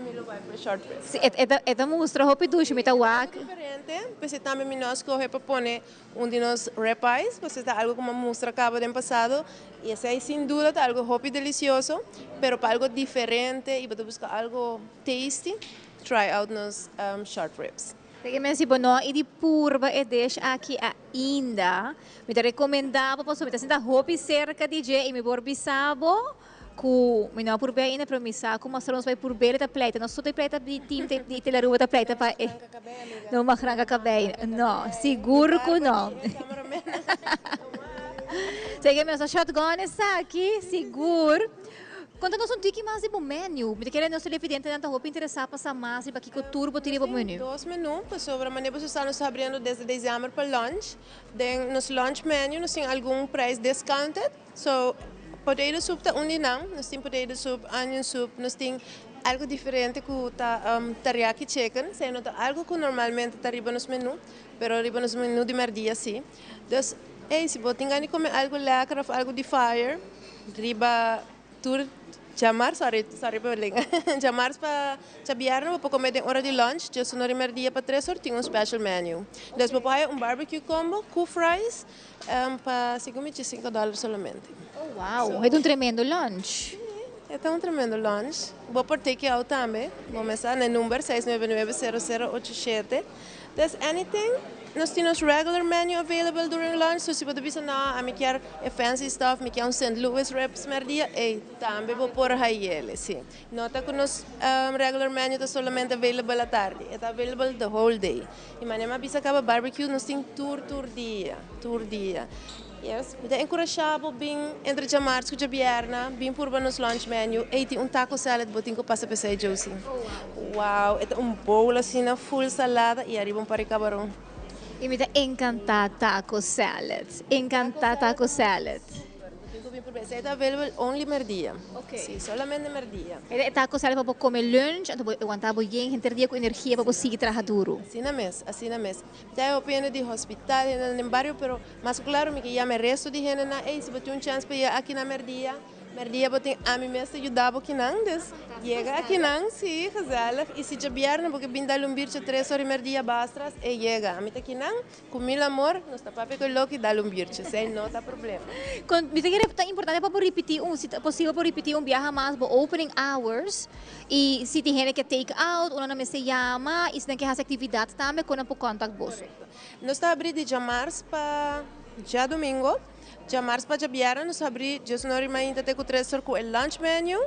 Mi lo bai pa e short rib. Si, e ta e ta mustra hopi dushi, mi ta wak. Diferente, p'esei tambe mi no a skohe pa pone un di nos rib eyes, pasobra ta algo ku mi a mustra kaba den pasado i esei sin duda ta algo hopi delisioso, pero pa algo diferente i bo ta buska algo tasty, try out nos short ribs. Te men si bo no a i di purba e dish aki ainda, mi ta recomenda bo pasobra mi ta sinta hopi cerca di dje y mi por bisa bo cu mi no a purb'é ainda pero mi sa cu masra nos bay purb'é ta pleita, nos tur ta pleita di team di Telaruba ta pleita pa e no mag ranca cabey, no, sigur cu no. Te men nos a shotgun esaki sigur. Konta nos un tiki mas di bo menu. Mi ta kere nos televidentenan ta hopi interesá pa sa mas riba kiko tur bo tin riba bo menu. Dos menu, pasobra manera boso sa nos ta habriendo desde dezember pa lunch. Den nos lunch menu nos tin algun prijs discounted. So, potato soup ta un di nan. Nos tin potato soup, onion soup, nos tin algo diferente ku ta teriyaki chicken. Esei no ta algo ku normalmente ta riba nos menu, pero riba nos menu di merdia si. Dus, ey, si bo tin gana di come algo lekker of algo di fire, riba tur djamars, sorry, sorry pa lenga, djamars pa djabièrnè bo por come den ora di lunch, djes un ora y merdia pa tres or tin un special menu. Dus bo por haya un barbecue combo cu fries pa segun mi djescinco dollar solamente. Oh wow, e ta un tremendo lunch. Si, e ta un tremendo lunch. Bo por take out tambe, bo mester na e number seis nuebe nuebe sero sero ocho shete. There's anything, nos tin nos regular menu available during lunch, so si bo ta bisa no, ami kier e fancy stuff, mi kier un Saint Louis ribs merdia, ey, tambe bo por hayele, si. No ta cu nos regular menu ta solamente available atardi, e ta available the whole day. Y manera mi a bisa caba barbecue nos tin tur tur dia, tur dia. Yes, mi ta encurasha bo bin entre djamars cu djabierna, bin purba nos lunch menu. Ey, tin un taco salad bo tin cu pasa p'esey, Josie. Wow, e ta un bowl asina full salada y ariba un par di cabaron. Y mi ta encanta taco salad, encanta taco salad. Bo tin cu bin purba esey ta available only merdia. Si, solamente merdia. E taco salad pa bo come lunch, anto bo wanta bo yen henter dia cu energia pa bo sigui traha duro. Asina mes, asina mes. Mi ta hopi hende di hospital, hende den bario, pero Mas ku klaru mi ke yama e resto di hendenan, ey, si bo tin un chèns pa yega akinan mèrdia, mèrdia bo tin ami mes ta yuda bo kinan, dus yega akinan, si, gezellig, i si djabièrnè bo ke bin dal un birchi tres ora di mèrdia bastras, ey, yega, ami ta kinan, ku mil amor, nos ta papia ku e loki, dal un birchi, esei no ta problema. Kon, mi ta kere ta importante pa bo ripití un, si ta posibel pa bo ripití un biaha mas bo opening hours, i si tin hende ke take out, unda nan mester yama, i si nan ke hasi aktividat tambe, kon nan por contact boso? Nos ta habrí di djamars pa djadumingo. Djamars pa djabièrnè nos ta habrí diesunor i mainta te ku tres or ku e lunch menu.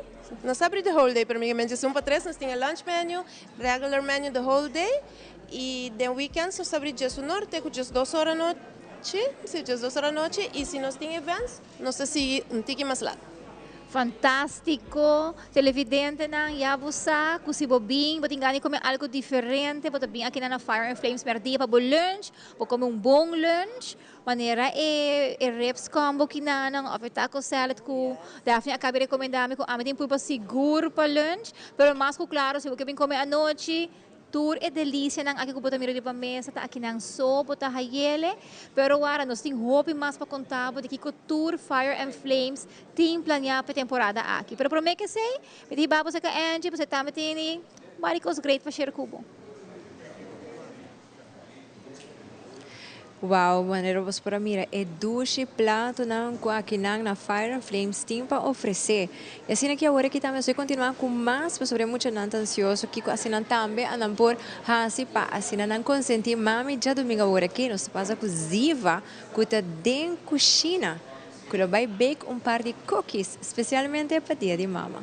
Nos ta habrí the whole day, pero mi men diesun pa tres nos tin e lunch menu, regular menu the whole day. I den weekends nos ta habrí diesunor te ku diesdos or anochi, si diesdos or anochi. I si nos tin events nos ta sigui un tiki mas lat. Fantástiko! Televidentenan, ya bo sa ku si bo bin, bo tin gana di kome algu diferente, bo ta bin akinan na Fire and Flames mèrdia pa bo lunch, bo kome un bon lunch, manera e e ribs combo kinanan òf e taco salad ku Daphne a kaba di rekomendá mi ku ami tin purba sigur pa lunch. Pero mas ku klaro si bo ke bin kome anochi, Tur e delicianan aki cu bo ta mira riba mesa ta akinan so bo ta hayele. Pero wara nos tin hopi mas pa conta bo di kico tur Fire and Flames tin planea pa e temporada aki. Pero prome cu esey, mi ta hiba bo cerca Angie pasobra e tambe tini varios cos great pa share cu bo. Wow, manera bos por a mira e dushi platonan cu akinan na Fire and Flames tin pa ofrece. Y asina ki awor aki tambe nos a continua cu mas pasobra e muchanan ta ansioso kico asina tambe a nan por haci pa asina nan consenti mami djadomingo awor aki nos ta pasa cu Ziva cu ta den cushina cu lo bay bake un par di cookies specialmente pa dia di mama.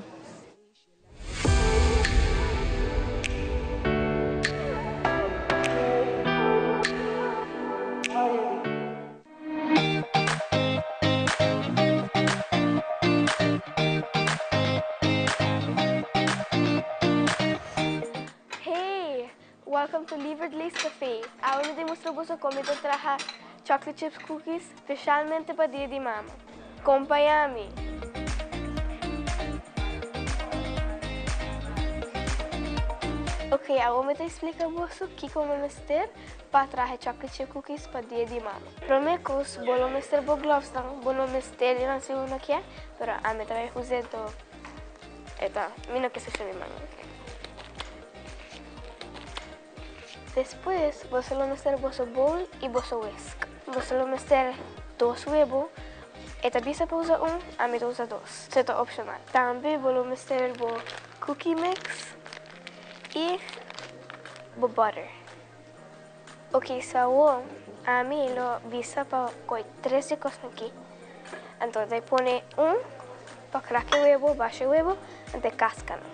Hey! Welcome to Lieverd Lee's Cafe. Awe mi ta mustra boso con mi ta traha chocolate chips cookies specialmente pa Dia di Mama. Compaña mi! Ok, awo mi ta explica boso kico mi mester pa traha chocolate chip cookies pa Dia di Mama. Prome cos, bo lo mester bo gloves nan, bo no mester di nan si bo no kier, pero ami ta bay usa e to. E ta, mi no ke sucia mi man. Despues boso lo mester boso bowl y boso whisk. Boso lo mester dos webo, e ta bisa pa usa un, ami ta usa dos, so e ta opcional. Tambe bo lo mester bo cookie mix y bo butter. Ok, so awor ami lo bisa pa coy tres di cosnan aki. Anto ta pone un pa crack e webo, basha e webo, anto e cascanan.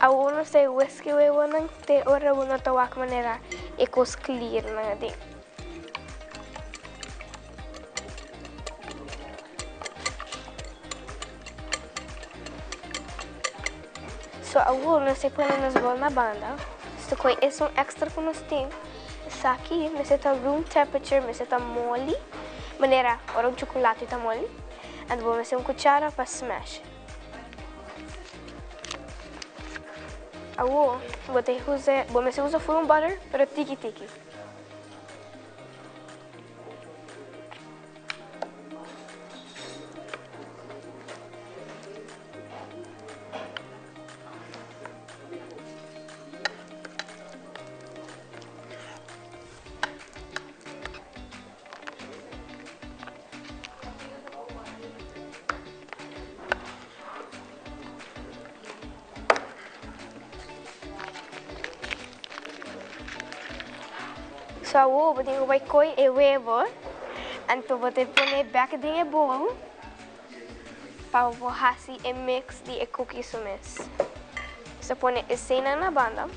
Awor nos ta e whisk e webonan te ora bo no ta wak manera e kos clear nan aden. So awor nos ta pone nos bol na banda. Nos ta kohe esun extra ku nos tin. Esaki mester ta room temperature, mester ta moli, manera ora un chocolate ta moli. Anto bo mester un cuchara pa smash. Awor bo ta usa, bo mester usa full un butter, pero tiki tiki. So awor bo tin ku bai koi e webo, anto bo ta pone bek den e bowl pa bo por hasi e mix di e cookie su mes. So pone eseinan na banda.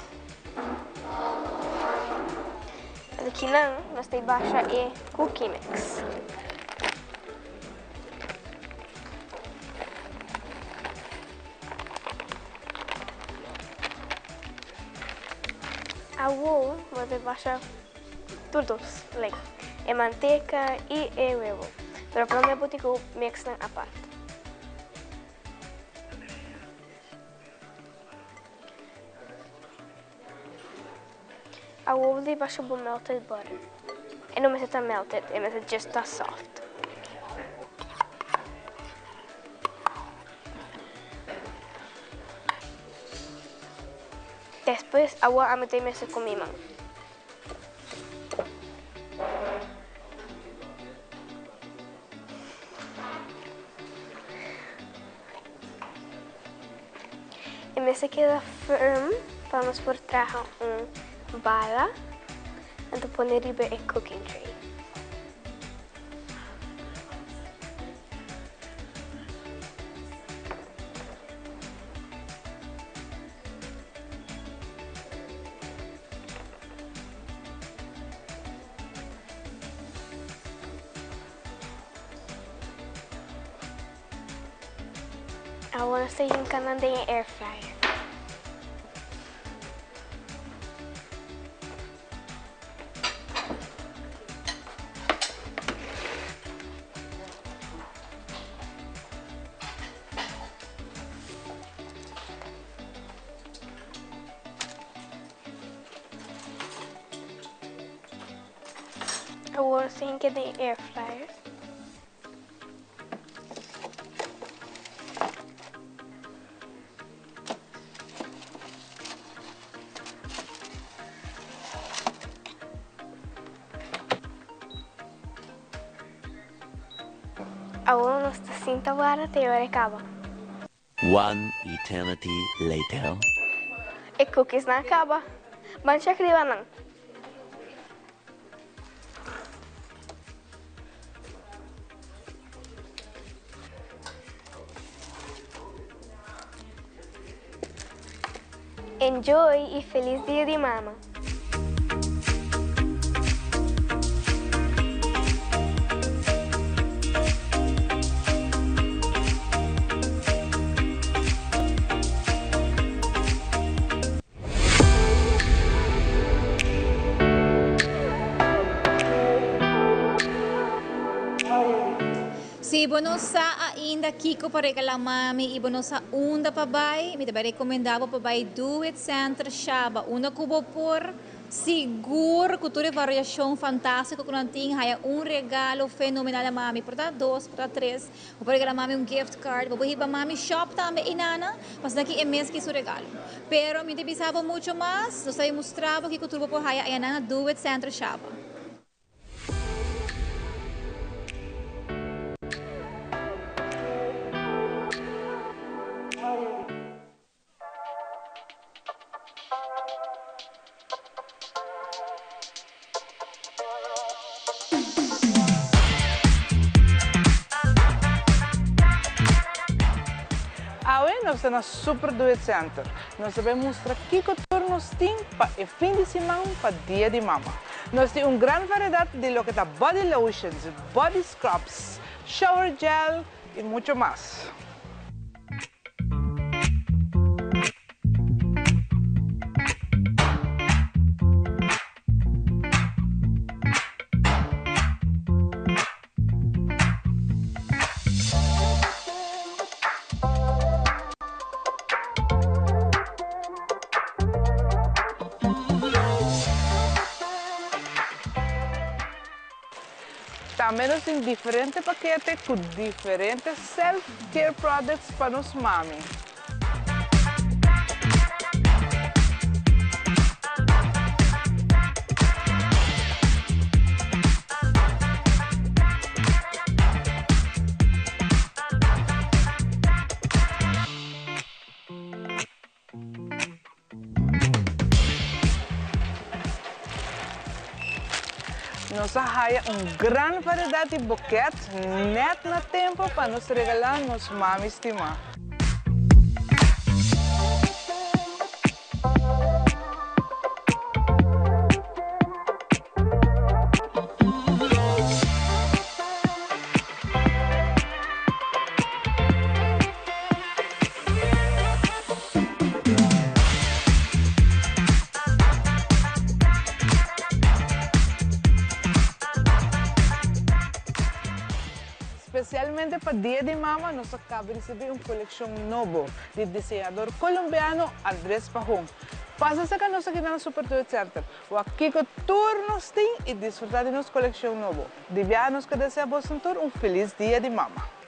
Anto kinan nos ta basha e cookie mix. Awor bo ta basha tur dos, like e manteca y e webo. Pero prome bo tin cu mix nan apart. Awor bo ta basha bo melted butter. E no mester ta melted, e mester just ta soft. Despues awor ami ta mester cu mi man. E mester keda firm pa nos por traha un bala anto pone riba e cooking tray. Awor nos ta hinca nan den e air fryer. Awor nos ta hinca den e air fryer. Awor nos ta sinta warda te ora e kaba. One eternity later. E cookiesnan a kaba. Ban check riba nan. Enjoy y feliz dia di mama. Si bo no sa ainda kiko pa regala mami y bo no sa unda pa bay, mi ta bay recomenda bo pa bay Do It Center Shaba, unda cu bo por sigur cu tur e variacion fantastico cu nan tin, haya un regalo fenomenal a mami, por ta dos, por ta tres, Bo por regala mami un gift card, bo por hiba mami shop tambe y nana, pasobra aki e mes ki su regalo. Pero mi ta bisa bo mucho mas, nos ta bay mustra bo kico tur bo por haya ayanan na Do It Center Shaba. Awe nos nos ta na Super Do It Center. Nos ta bai mustra kiko tur nos tin pa e fin di siman pa Dia di Mama. Nos tin un gran variedat di loke ta body lotions, body scrubs, shower gel y mucho mas. Tambe nos tin diferente pakete ku diferente self care products pa nos mami. Nos a haya un gran variedad di boket net na tempo pa nos regala nos mami stima. Spesialmente pa Dia di Mama nos a kaba risibí un kolekshon nobo di diseñador kolombiano Andrés Pajón. Pasa saka nos aki na Super Toy Center, wak kiko tur nos tin i disfrutá di nos kolekshon nobo. Di biaha nos ke desea boso tur un felis Dia di Mama.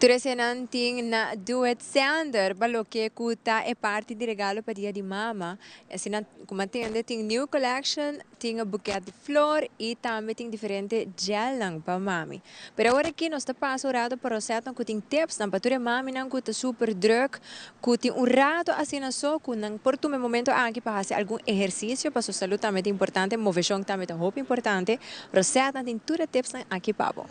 Tur esenan tin na Duet Center pa loke ku ta e parti di regalo pa dia di mama. Asina ku mantende tin new collection, tin buket di flor i tambe tin diferente gelnan pa mami. Pero awor aki nos ta pasa un rato pa Rosetnan ku tin tipsnan pa tur e maminan ku ta super druk, ku tin un rato asina so ku nan por tuma e momento aki pa hasi algun ehersisio pa su salud tambe ta importante, moveshon tambe ta hopi importante. Rosetnan tin tur e tipsnan aki pa bo.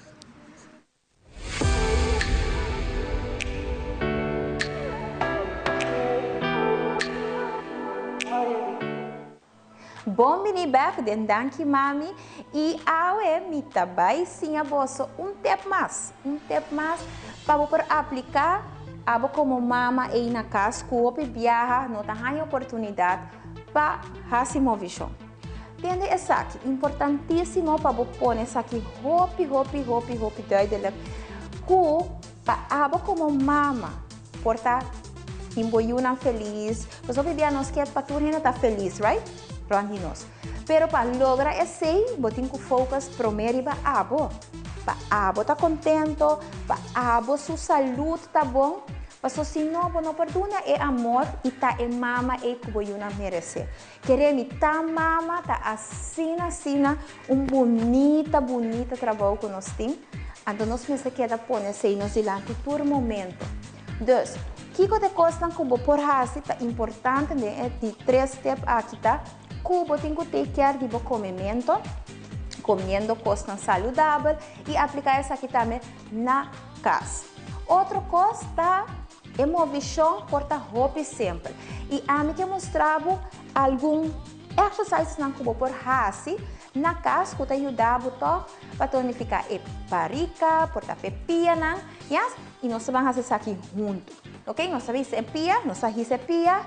Bon bini bek den Danki Mami y awe mi ta bay siña boso un tip mas, un tip mas pa bo por aplica abo como mama ey na cas cu hopi biaha no ta haña oportunidad pa haci movishon. Tende esaki, importantisimo pa bo pone esaki hopi hopi hopi hopi duidelijk cu pa abo como mama Por ta tin bo yunan felis. Pasobra hopi bia nos kier pa tur hende ta felis, right? Rond di nos. Pero pa logra esei, bo tin ku focus promé riba abo. Pa abo ta kontento, pa abo su salud ta bon. Paso si no, bo no por duna e amor i ta e mama ei ku bo yunan meresé. Kere mi ta mama ta asina asina un bunita bunita trabou ku nos tin, anto nos mester keda pone esei nos dilanti tur momento. Dus, kiko ta e kosnan ku bo por hasi ta importante den e di tres step aki ta ku bo tin ku take care di bo komemento, komiendo kosnan saludabel i aplika esaki tambe na kas. Otro kos ta E movishon por ta hopi simpel i ami ke mustra bo algun exercisesnan ku bo por hasi. na kas ku ta yuda bo tòg pa tonifiká e barika, por ta p'e pianan, yes, i nos ta ban hasi esaki huntu. Ok, nos ta bisa e pia, nos ta hisa e pia,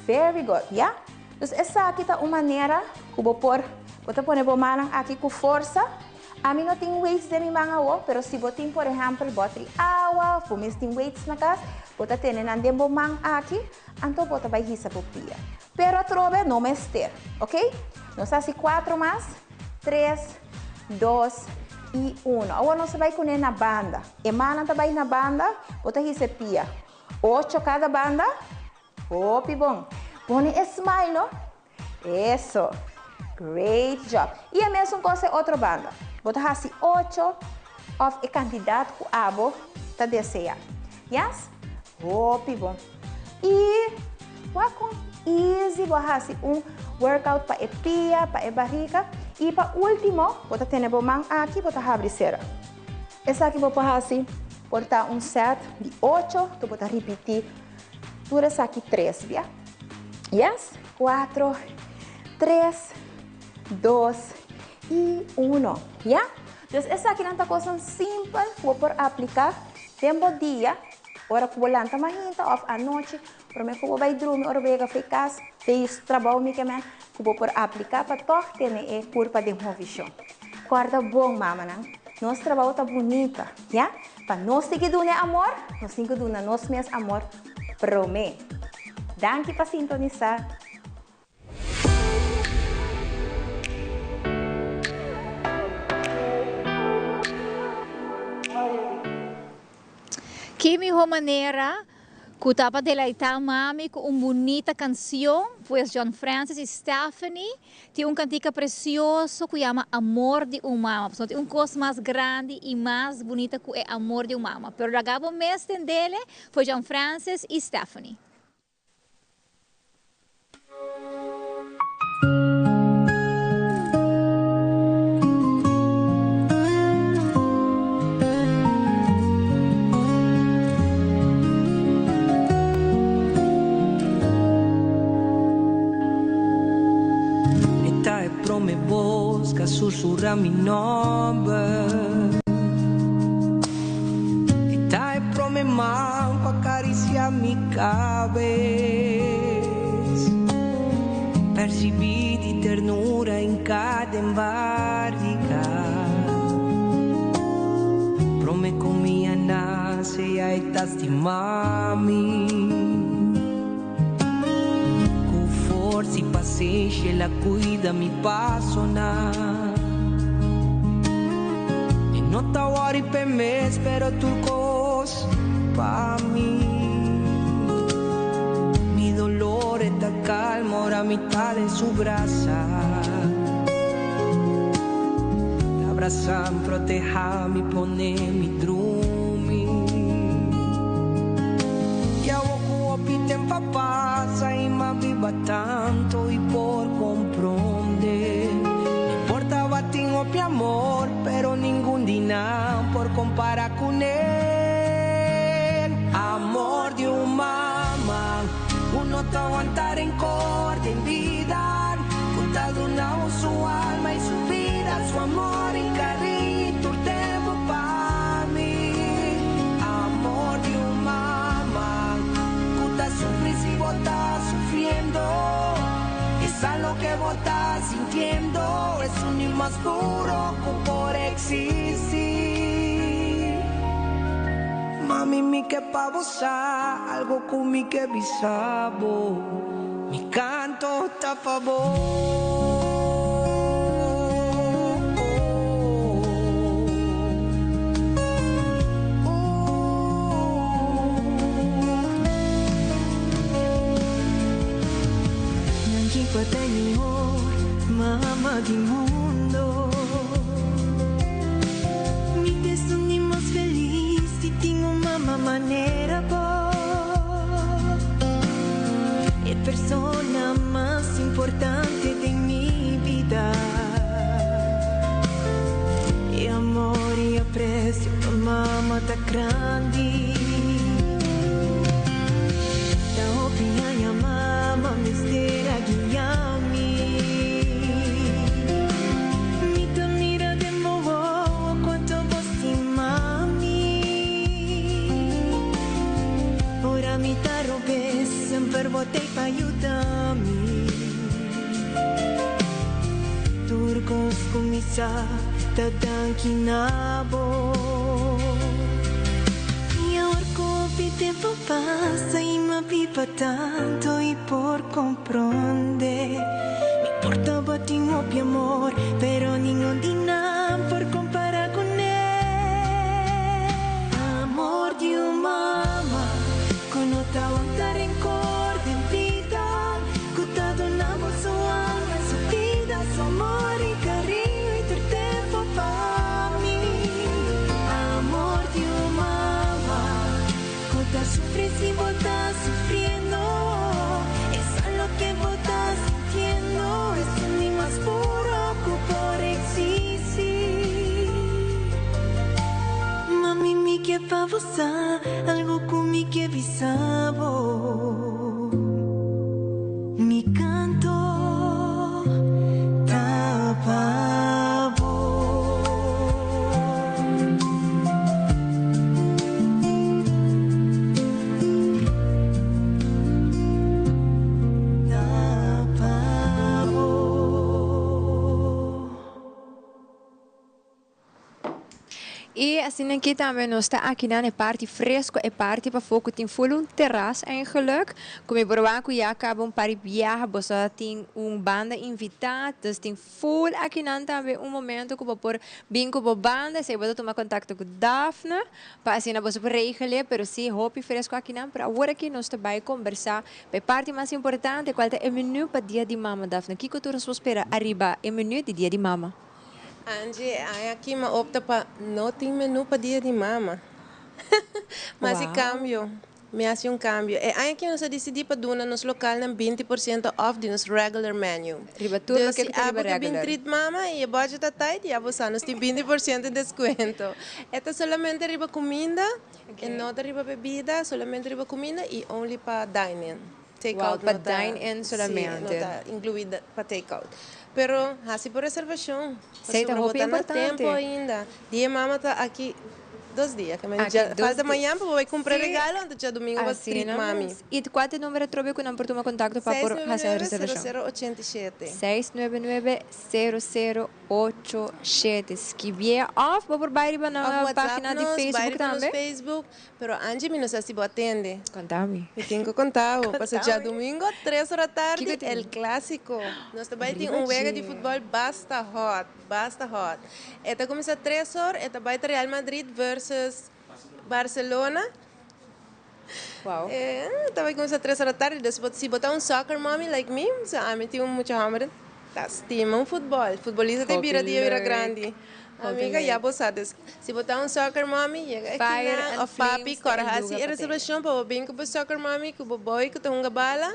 very good, ya. Dus esaki ta un manera ku bo por, bo ta pone bo mannan aki ku forsa. Ami no tin weights den mi man awo, pero si bo tin por ehèmpel bòtri awa òf bo mes tin weights na kas, bo ta tene nan den bo man aki, anto bo ta bai hisa bo pia. Pero atrobe no mester, ok? Nos hasi kuatro mas, tres, dos i uno. Awor nos ta bai kuné na banda. E mannan ta bai na banda, bo ta hisa e pia. Ocho kada banda. Hopi bon. Pone e smile no. Eso. Great job. I e mesun kos e otro banda. Bo ta hasi ocho of e kantidat ku abo ta desea. Yes? Hopi bon. I wak kon easy bo a hasi un workout pa e pia, pa e barriga. I pa ultimo, bo ta tene bo man aki, bo ta habri sera. Esaki bo por hasi por ta un set di ocho, tu bo ta ripiti tur esaki tres bia. Yes? Cuatro, tres, dos i uno. Ya? Dus esakinan ta kosnan simpel ku bo por apliká den bo dia, ora ku bo lanta mainta òf anochi, promé ku bo bai drumi, ora bo yega for e kas, den trabou mi ke men, ku bo por apliká pa tòg tene e kurpa den movishon. Kòrda bon, mamanan, nos trabou ta bunita, ya? Pa nos sigui duna e amor, nos tin ku duna nos mes amor promé. Danki pa sintonisá. Ki miho manera ku ta pa deleitá mami ku un bunita kansion? Pues John Francis i Stephanie tin un kantika presioso ku yama Amor di un Mama. Pasobra tin un kos mas grandi i mas bunita ku e amor di un mama. Pero laga bo mes tendele for John Francis i Stephanie. E ta e prome bos k'a susurra mi nomber. E ta e prome man ku a karisia mi kabes. Persibí di ternura en kada embarika. Prome ku mi a nase ya e ta stima mi. Ku forsa i pasenshi el a kuida mi pasonan. E no ta wòri p'e mes, pero tur kos pa mi. Mi dolor e ta kalma ora mi ta den su brasa. Ta brasam, protehá mi, pone mi drumi. I awor ku hopi tempu a pasa i m'a biba tantu i por komprondé. Mi por tabatin hopi amor, pero ningun di nan por kompará kuné. Amor di un mama ku no ta wanta renkor den bida, ku ta duna bo su alma i su bida, su amor i kariño i tur tempu pa mi. Amor di un mama ku ta sufri si bo ta sufriendo i sa loke bo ta sintiendo esun di mas puro ku por eksistí. Mami mi ke pa bo sa algo ku mi ke bisa bo mi kanto ta pa bo. Danki pa ta e mihor mama di mundo. Mi ta esun di mas felis di tin un mama manera bo. E persona mas importante den mi bida. E amor i aprecio pa mama ta grandi. Ta hopi aña mama mester a guia mi. botei pa yuda mi. Tur kos ku mi sa ta danki na bo. I awor ku hopi tempu pasa i m'a biba tantu i por komprondé. Mi por tabatin hopi amor, pero ningun di nan por kompará kuné. Amor di un mama ku no ta wanta renkor den bida, ku ta duna bo su alma, su bida, su amor i kariño i tur tempu pa mi. Amor di un mama ku ta sufri si bo ta sufriendo, e sa loke bo ta sintiendo, esun di mas puro ku por eksistí. Mami, mi ke pa bo sa algo ku mi ke bisa bo. Mi kanto ta pa bo. Ta pa bo. Y asina aki tambe nos ta aki nan e parti fresco, e parti pafó cu tin full un terras eigenlijk. Cu mi por wak cu ya caba un par di biaha boso a tin un banda invita, dus tin full aki nan tambe un momento cu bo por bin cu bo banda, esey bo ta tuma contacto cu Daphne pa asina boso por regele, pero si hopi fresco aki nan, pero awor aki nos ta bay combersa pa e parti mas importante cual ta e menu pa dia di mama. Daphne, kico tur nos por spera ariba e menu di dia di mama? Angie, e aña aki m'a opta pa no tin menú pa dia di mama. M'a hasi kambio. Mi hasi un kambio. E aña aki nos a disidí pa duna nos lokalnan 20% off di nos regular menu. Riba tur Dus loke si ku ta abo riba ke bin regular. treat mama i e budget ta tight, ya bo sa nos tin 20% deskuento. E ta solamente riba kuminda, e no ta riba bebida, solamente riba kuminda i only pa dine in. Take Wow, out pa no ta, dine in sí, no solamente. ta incluí pa take out. Pero hasi bo reservacion, Esei ta pasobra bo hopi ta na importante. tempo ainda. Dia mama ta aki dos dia, ke men Aki dja dos falta di mañan pa bo bai cumpra Sí. regalo, anto djadomingo bo treat Asina mami. mes. I cua ta e numero atrobe cu nan por tuma contacto pa Seis por nuebe hasi un nuebe, cero reservacion? cero ochenta i shete. 699 0087. Skibié of bo por bai riba Of nan WhatsApp pagina di nos, bai Facebook riba nos tambe. Facebook. Pero Angie mi no sa si bo a tende. Conta mi. Mi tin cu conta bo. Pasobra djadomingo tres ora tardi Kico tin? el clasico. Nos ta bay tin Riba un wega di dje. futbol basta hot, basta hot. E ta cuminsa tres or, e ta bay ta Real Madrid versus Barcelona. Wow. E ta bay cuminsa tres ora tardi, dus bo si bo ta un soccer mommy like me, so ami tin un mucha homber ta stima un futbol. Futbolista ta Hopi bira dia bira leuk. grandi. Hopi Amiga, ya leuk. bo sa, dus si bo ta un soccer mommy, yega Fire akinan, and of papi, flames ta kòrda e hasi luga e pa tene. reservashon pa bo bin ku bo soccer mommy, ku bo boy ku ta hunga bala,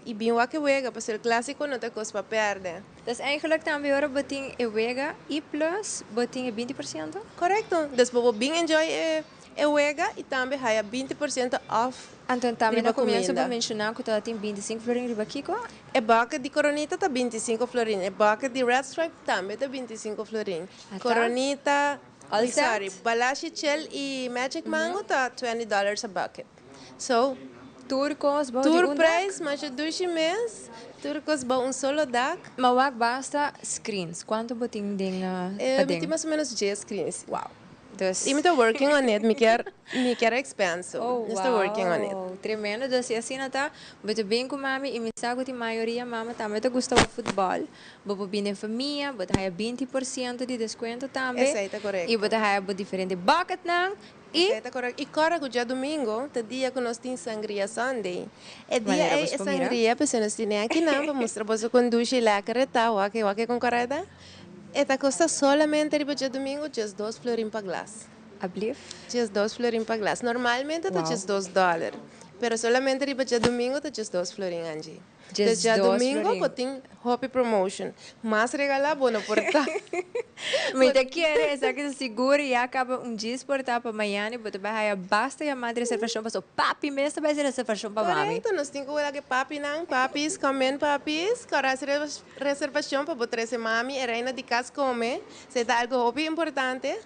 i bin wak e wega, pasobra el clásico no ta kos pa pèrdè. Dus eigenlijk tambe ora bo tin e wega i plus bo tin e 20%? Korekto. Dus bo por bin enjoy e e wega i tambe haya 20% off Anto tambe riba na comienzo bo kuminda. menciona cu ta tin 25 florin riba kico? E bucket di Coronita ta 25 florin, e bucket di Red Stripe tambe ta 25 florin. Ata. Coronita, All mi sorry, set? Balashi Chel i Magic Mango ta 20 dollars a bucket. So, Tur cos bou di tur un dak? prijs, masha dushi mes, tur cos bou un solo dak. Ma wak basta screens, cuanto bo tin den Mi tin paden? mas o menos 10 screens. Wow. Dus. I mi ta working on it, mi kier mi kier expand so Oh mi sta working on it. wow, tremendo. Dus si asina ta, bo ta bin ku mami i mi sa ku tin mayoria mama tambe ta gusta wak futbòl. Bo por bin den famia, bo ta haya 20% di deskuento tambe. Esei ta korekto. I bo ta haya bo diferente bucketnan i. Esei ta korekto. I kòrda ku djadumingo ta dia ku nos tin Sangria Sunday. E dia Manera ei bos e por mira. sangria p'esei nos tene akinan pa mustra boso kon dushi i lèker e ta. Wak wak kon kòrda. E ta kosta solamente riba djadumingu 12 florin pa glas. Ablief? 12 florin pa glas. Normalmente ta Wow. 12 dòler. Pero solamente riba djadumingu ta 12 florin, Angie. Dus 12 djadumingu florin. bo tin hopi promotion. Mas regalá bo no por ta. Mi ta kere esaki ta sigur ya kaba un djis por ta pa mañana i bo ta bai haya basta yamada di reservashon pasobra papi mes ta bai hasi reservashon pa mami. Korekto, nos tin ku wak e papinan, papis, come in papis, kòrda hasi Reservacion pa bo trece mami e reina di cas come, esey ta algo hopi importante.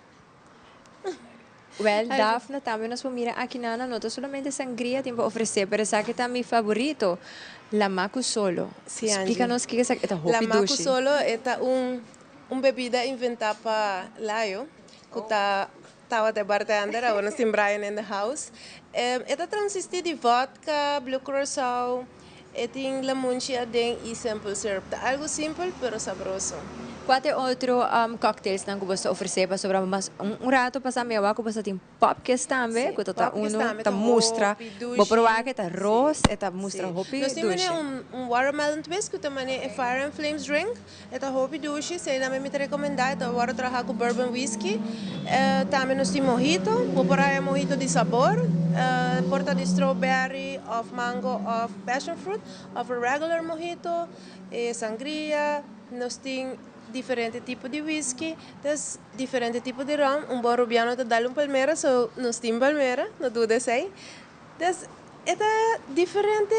Wel, Daphne, tambe nos por mira aki nan no ta solamente sangria tin pa ofrece, pero esaki ta mi favorito, Lamacu Solo. Sí, Angie. Splica nos kiko esaki, e ta hopi Lamacu dushi. Solo e ta un un bebida inventa pa Layo, cu ta tabata e bartender, awor nos tin Brian in the house. E ta transisti di vodka, blue curacao, E tin lamunchi aden y simple syrup. Ta algo simpel pero sabroso. Cua ta e otro cocktailsnan cu bo ta ofrece pasobra mas un rato pasa mi a wak cu bo ta tin popkes tambe cu ta ta uno ta mustra bo por wak e ta ros e ta mustra hopi Nos tin dushi. mane un watermelon twist cu ta mane e fire and flames drink. E ta hopi dushi, esei tambe mi ta recomenda. E ta wordo traha cu bourbon whisky. Tambe nos tin mojito. Bo por haya mojito di sabor, por ta di strawberry of mango of passion fruit of a regular mojito, e sangria. Nos tin diferente tipo di whisky, dus diferente tipo di rum. Un bon Rubiano ta dal un palmera, so nos tin palmera, no duda esei. Dus e ta diferente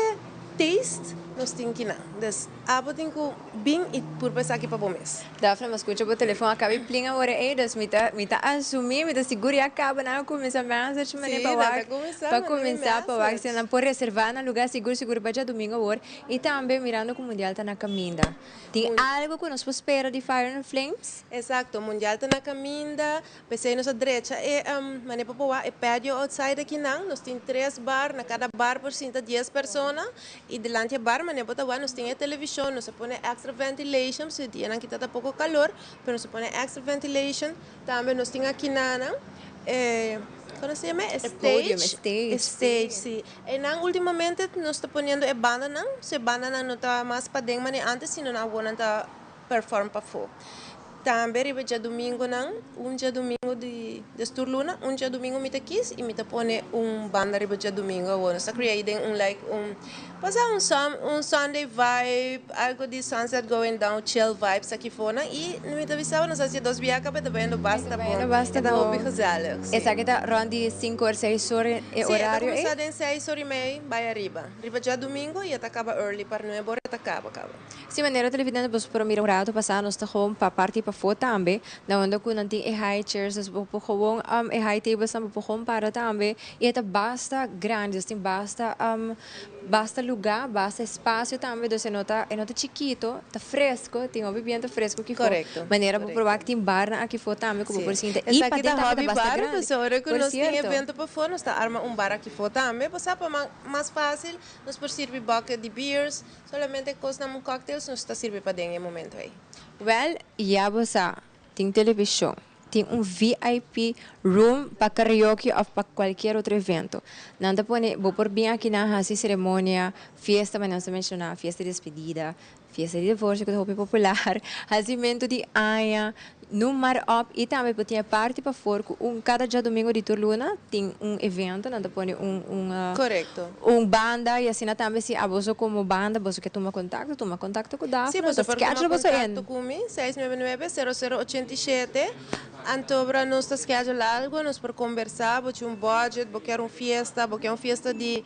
taste nos tin kinan. Dus abo tin ku bin i purba esaki pa bo mes. Daphne, mi a skucha bo telefon a kaba i plin awor ei, dus mi ta mi ta asumí, mi ta sigur ya kaba nan a kuminsá message manera pa wak pa kuminsá pa wak si nan por reservá nan lugá sigur sigur pa djadumingu awor i tambe mirando ku mundial ta na kaminda. Tin algu ku nos por spera di Fire and Flames? Exacto, mundial ta na kaminda. P'esei nos a drecha e manera pa por wak e patio outside akinan. Nos tin tres bar, na kada bar por sinta dies persona y dilanti e bar manera bo ta wak nos tin e television, nos a pone extra ventilation pasobra e dianan kita ta poko kalor, pero nos a pone extra ventilation. Tambe nos tin akinanan e, kono se yama? E podium, e stage. stage. E stage, si. Einan ultimamente nos ta poniendo e bandanan, so e bandanan no ta mas paden manera antes sino nan awor nan ta perform pafó. Tambe riba djadumingunan, un djadumingu di des tur luna, un djadumingu mi ta kis i mi ta pone un banda riba djadumingu awor. Nos ta create den un like un, pasa un sun, un Sunday vibe, algo di sunset going down, chill vibes aki fonan i mi ta bisa bo nos haci dos biaha caba e ta bayendo basta bon, e ta hopi gezellig, si. Esaki ta rond di sinku or seis or e Si, e ta horario ei? cuminsa den seis or i mei bay ariba, riba djadumingu i e ta caba early, par nuebe or e ta caba caba. Si manera televidente boso por a mira un rato pasá nos ta gewoon pa parti pafó tambe na unda ku nan tin e high chairs dus bo por gewoon e high tables nan bo por gewoon para tambe i e ta basta grandi dus tin basta basta lugá basta espasio tambe dus e no ta e no ta chikito ta fresko tin hopi biento fresko aki fo manera bo por wak tin barnan aki fo tambe ku bo por sinta i Esaki paden ta tambe ta hobby basta bar grandi pasobra ora ku por nos tin sierto. evento pafó nos ta arma un bar aki fo tambe bo sa pa mas fácil nos por sirbi bucket di beers Solamente cosnan cocktails nos ta sirbi pa den e momento ey. Wel, ya bo sa, tin television, tin un VIP room pa karaoke of pa cualkier otro evento. Nan ta pone, bo por bin aki nan haci ceremonia, fiesta, manera nos ta menciona, fiesta di despedida, fiesta di divorcio cu ta hopi popular, hacimento di aña, Noem maar op y tambe bo tin e parti pafor cu un cada djadomingo di tur luna tin un evento, nan ta pone un un Correcto. un banda y asina tambe si aboso como banda boso ke tuma contacto, tuma contacto cu Sí, Daphne, boso ta por tuma schedule boso in. contacto cu mi, 699 0087, antobra nos ta schedule algo, nos por conversa, bo tin un budget, bo kier un fiesta, bo kier un fiesta di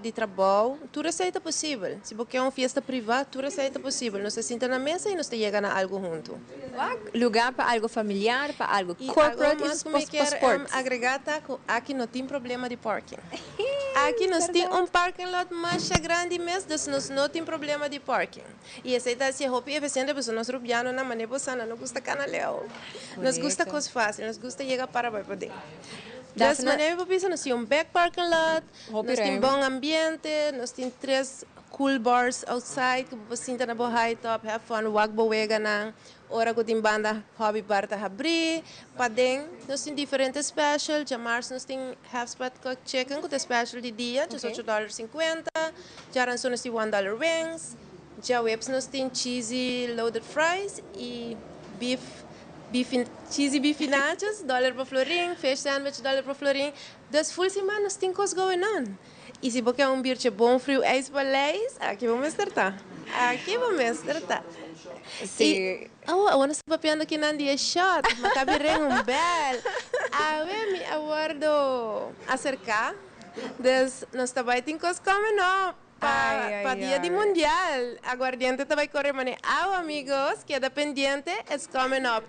di trabou, tur esei ta posibel. Si bo ke un fiesta privá, tur esei ta posibel. Nos ta sinta na mesa i nos ta yega na algu huntu. Wak lugá pa algu familiar, pa algu I algu corporate i mas ku mi pa kier sports. agregá ta ku aki no tin problema di parking. Aki nos tin un parking lot masha grandi mes, dus nos no tin problema di parking. I esei ta hasi hopi efisiente pasobra nos rubianonan manera bo sa nan no gusta kana leu. Nos gusta kos fásil, nos gusta yega para bai paden. Dus manera mi por bisa nos tin un bek parking lot, nos tin bon ambiente, nos tin tres cool bars outside ku bo por sinta na bo high top, have fun, wak bo weganan, ora ku tin banda hobby bar ta habrí, paden nos tin diferente special, djamars nos tin half spot cooked chicken ku ta special di dia, djes ocho dollar sinkuenta, djaranson nos tin one dollar wings, djaweps nos tin cheesy loaded fries i beef Beef cheesy beefy nachos, dollar pa florin, fish sandwich, dollar pa florin. Dus full siman nos tin cos going on. Y si bo ke un biertje bon friu ijs pa leis, aki bo mester ta. Aki bo mester ta. Sí. Y, oh, awor nos ta papiando kinan di e shot, ma ta biren un bel. Awe mi a wordo acerca, dus nos ta bay tin cos coming up. Pa pa dia di mundial aguardiente ta bai kore mane awa amigos keda pendiente it's coming up.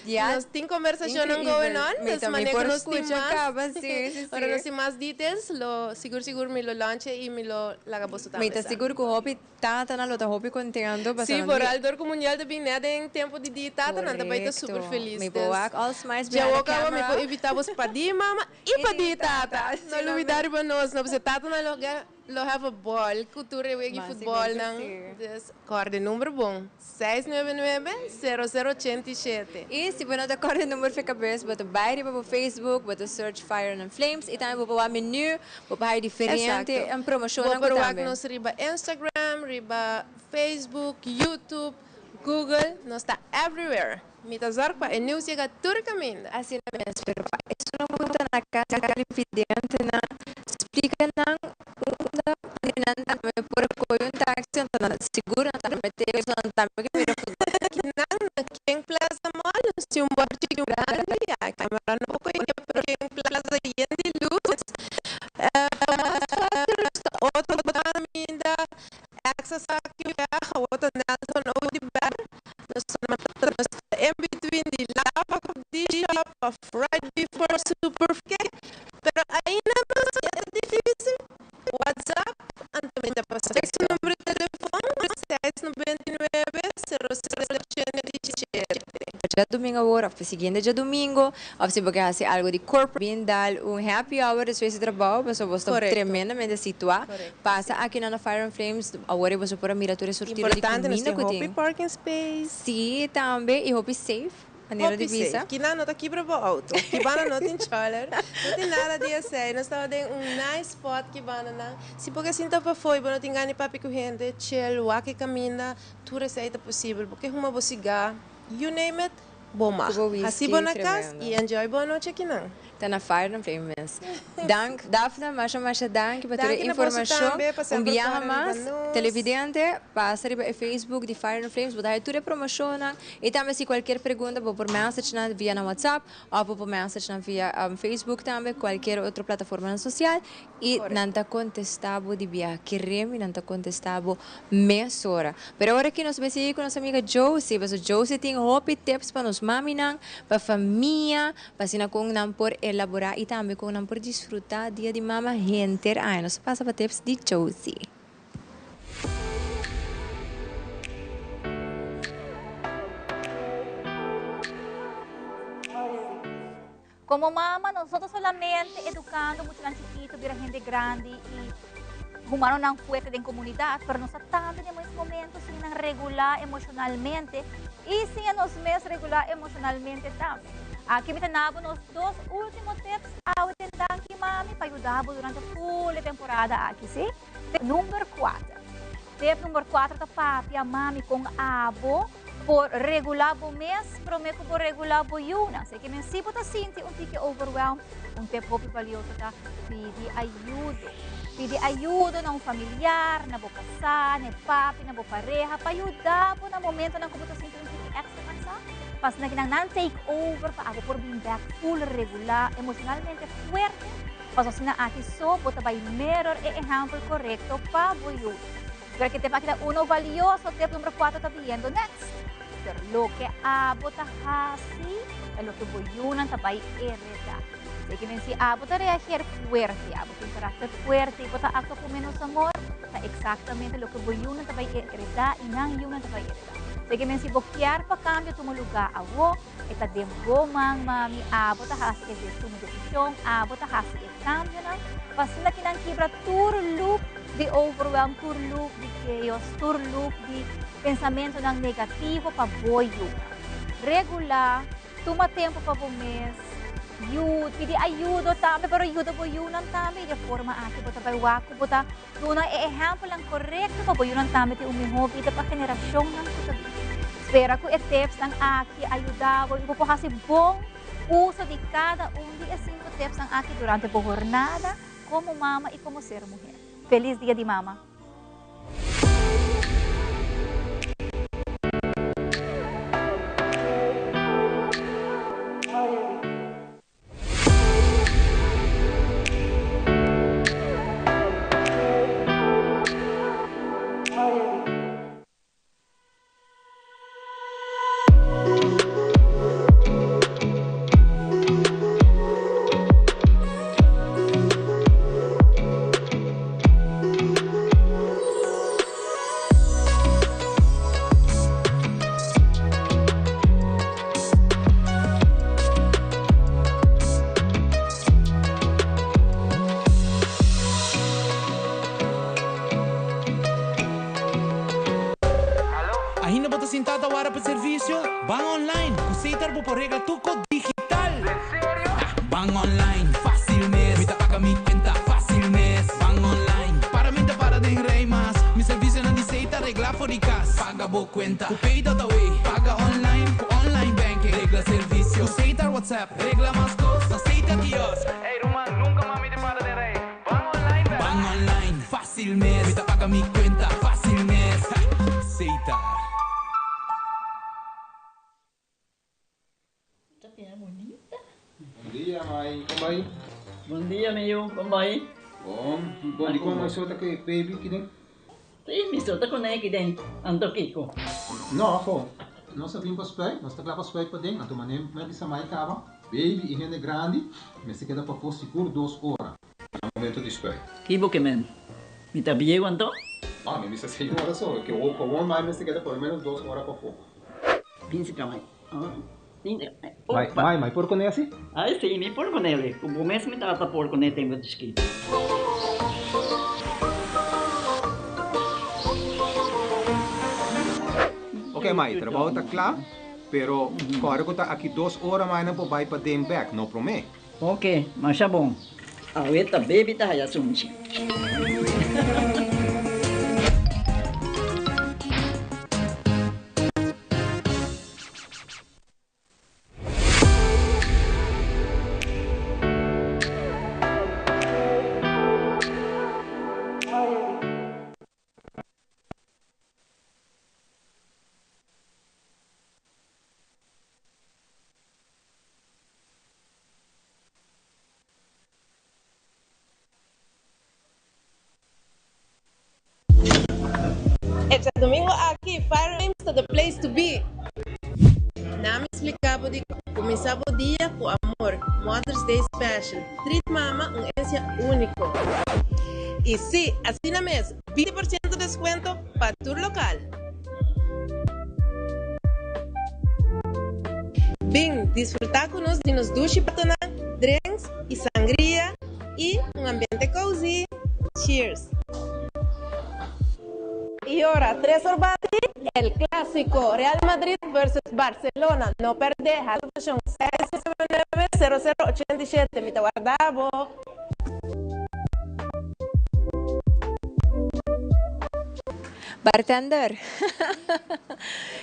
Nos tin conversacionnan going on, Mi dus tambe manera por cu nos tin scucha mas, caba, sí, sí, ora sí. nos tin mas details, lo sigur sigur mi lo launch e y mi lo laga boso Mi tambe ta sa. sigur cu hopi tatanan lo ta hopi contento Sí, pasobra vooral door cu Mundial ta bin net den tempo di di tatanan ta bay ta super Correcto. feliz. Mi por Dus wak all smiles dja behind the wou caba mi camera. por invita bos pa di mama y pa di tata. No lubida riba nos, no, pasobra tatanan lo Lo have a ball cu tur e wegi Mas sigur futbol cu nan. si. Dus corda e number bon, 699 0087. Y si bo no ta corda e number fe cabes, bo ta bay riba bo Facebook, bo ta search Fire and Flames y tambe bo por wak menu, bo por haya diferente Exacto. promocionnan Bo cu por wak tambe. nos riba Instagram, riba Facebook, YouTube, Google, nos ta everywhere. Mi ta zorg pa e nieuws yega tur caminda. Asina mes, pero pa esunnan cu ta na cas televidentenan, splica nan unda nan tambe por coge un taxi, anto nan sigur nan ta mete esun nan tambe ke mira futbol. Aki nan na King Plaza Mall nos tin un borchi grandi, ya e camera no por coge pero King Plaza yen di luz. Mas facil nos ta otro caminda, Extra Saki Weg, awor ta Nelson Oduber. Nos ta in between di Lava cu D-Shop of right before Super K. Pero ainda nos e ta dificil. WhatsApp, anto mi ta pasa su numero di telefon, 699 0087. Djadumingo awor of e siguiente djadumingo of si bo ke hasi algo di corporate bin dal un happy hour despues di trabou pasobra bo sta tremendamente situa pasa aki na Fire and Flames awor e boso por a mira tur e surtido di Importante nos cuminda tin cu hopi tin. parking space. Si tambe y hopi safe manera di Hopi bisa. safe. Kina no ta kibra bo auto. Kibana no tin choler, no tin nada di esey. Nos taba den un nice spot kibana nan. Si bo ke sinta pafó y bo no tin gana di papia cu hende, chill, wak e caminda, tur esey ta posibel. Bo ke huma bo cigar. You name it, bo mag. Cu bo Haci whisky bo na cas tremendo. y enjoy bo anochi akinan. Ta na fire and flame mes. Dank Daphne, masha masha danki pa tur e Danki na boso informacion. tambe pa Un semper biaha para riba mas, nos. televidente, pasa riba e Facebook di Fire and Flames, bo ta haya tur e promocionnan y tambe si cualkier pregunta bo por message nan via nan WhatsApp of bo por message nan via Facebook tambe, cualkier otro plataformanan social. I nan ta kontestá bo di biaha. Kere mi nan ta kontestá bo mesora. Pero ora ki nos bai sigui ku nos amiga Josie, pasobra Josie tin hopi tips pa nos maminan, pa famia, pa asina kon nan por elaborá i tambe kon nan por disfrutá Dia di Mama henter aña. Nos ta pasa pa tips di Josie. Como mama, nos no ta solamente educando muchanan chikito bira hende grandi y humanonan fuerte den comunidad, pero nos ta tambe den mes momento siña nan regula emocionalmente y siña nos mes regula emocionalmente tambe. Aki mi ta nabo nos dos ultimo tips awe den Danki Mami pa yuda bo durante full e temporada aki, si? Tip number cuater. Tip number cuater ta papia mami con abo. Por regulá bo mes promé ku bo regulá bo yunan. Esei ke men si bo ta sinti un tiki overwhelmed, un tip hopi balioso ta pidi ayudo. Pidi ayudo na un familiar, na bo kasá, na e papi, na bo pareha pa yuda bo na momentonan ku bo ta sinti un tiki èkstra kansá. Pa asina kinan nan take over pa abo por bin bèk full regulá, emoshonalmente fuerte, pasobra asina aki so bo ta bai mirror e ehèmpel korekto pa bo yu. Pero ke tep aki ta uno valioso, tep numero 4 ta biyendo next. Pero loke abo ta hasi ta loke bo yunan ta bai hereda. Así ke men si abo ta reageer fuerte, abo tin karakter fuerte i bo ta aktua ku menos amor, ta eksaktamente loke bo yunan ta bai hereda i nan yunan ta bai hereda. Así ke men si bo kier pa kambio tuma luga awo, E ta den bo man, mami. Abo ta hasi e tuma desishon, abo ta hasi e kambionan pa asina ki nan kibra tur loop di overwhelm, tur loop di chaos, tur loop di pensamentonan negativo pa bo yuda. Regulá, tuma tempu pa bo mes, yu, pidi ayudo tambe, pero yuda bo yunan tambe i di e forma aki bo ta bai wak ku bo ta Duna e ehèmpelnan korekto pa bo yunan tambe tin un mihó bida pa generashonnan ku ta bini. Spera ku e tepsnan aki a yuda bo i bo por hasi bon uso di kada un di e sinku tepsnan aki durante bo hornada komo mama i komo ser muher. Felis Dia di Mama! sintá ta wara pa servisio? Ban online ku Setar bo por regla tur kos digital! Ban online, fásil mes, mi ta paga mi kuenta fásil mes. Ban online, para mi ta para den rei mas. Mi servisionan di Setar regla for di kas. Paga bo kuenta ku Pay.awe, paga online ku online banking. Regla servisio ku Setar WhatsApp, regla mas kos na Setar kiosk. Ey ruman, nunka mas mi ta para den rei. Ban online bèk! Ban online, fásil mes, mi ta paga mi kuenta fásil mes. Setar. Bon dia, mai. Kon bai? Bon dia, mi yu. Kon bai? Bon. Bon, dikon mai so ta ku e baby ki den? Si, mi so ta kuné ki den. Anto kiko? No, afo. Nos a bin pa spuit. Nos ta kla pa spuit paden. Anto manera mi a bisa mai kaba, baby i hende grandi mester keda pafó sigur dos ora na momento di spuit. Ki bo ke men? Mi ta bieu anto? No, mi bisa señora so. Ke gewoon mai mester keda por lo menos dos ora pafó. Bin si ka mai. Mai, mai, mai por kuné asi? Ai si, mi por kuné li. Ku bo mes mi tata por kuné tempu di chikito. Ok mai, trabou ta kla, pero kòrda ku ta aki dos ora mai nan por bai paden bèk, no promé. Ok, masha bon. Awe ta baby ta haya sunchi. E djadomingo aki Fire Flames ta the place to be! Na mi splica bo di cuminsa bo dia cu amor, Mother's Day Special, treat mama un encia unico. Y si, asina mes, 20% descuento pa tur local. Bin disfruta cu nos di nos dushi patonan, drinks y sangria y un ambiente cozy. Cheers! Y ora tres or bati, El Clasico, Real Madrid versus Barcelona. No perde, haci 699 0087. Mi ta warda bo. Bartender.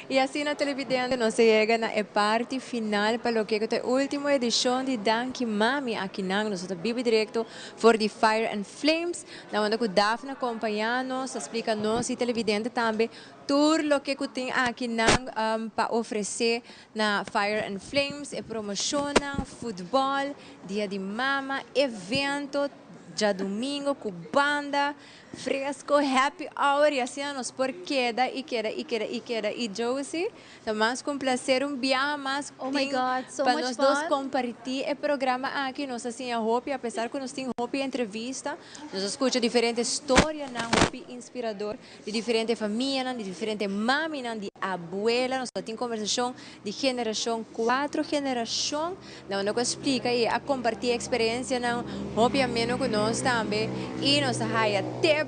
Y asina televidente nos a yega na e parti final pa loke cu ta e ultimo edicion di Danki Mami akinan. Nos ta bibi directo for di Fire and Flames na unda cu Daphne a compaña nos a splica nos y televidente tambe tur loke cu tin akinan pa ofrece na Fire and Flames, e promocionnan, futbol, dia di mama, evento djadumingo cu banda. Fresco, happy hour y asina nos por keda y keda y keda y keda y Josie ta mas cu un placer un biaha mas Oh my tin God, so pa much nos dos fun. comparti e programa aki nos a siña hopi a pesar cu nos tin hopi entrevista nos a scucha diferente storianan hopi inspirador di diferente famianan di diferente maminan di abuela nos a tin conversacion di generacion cuatro generacion Na unda cu a splica y a comparti experiencianan hopi ameno cu nos tambe y nos a haya tips.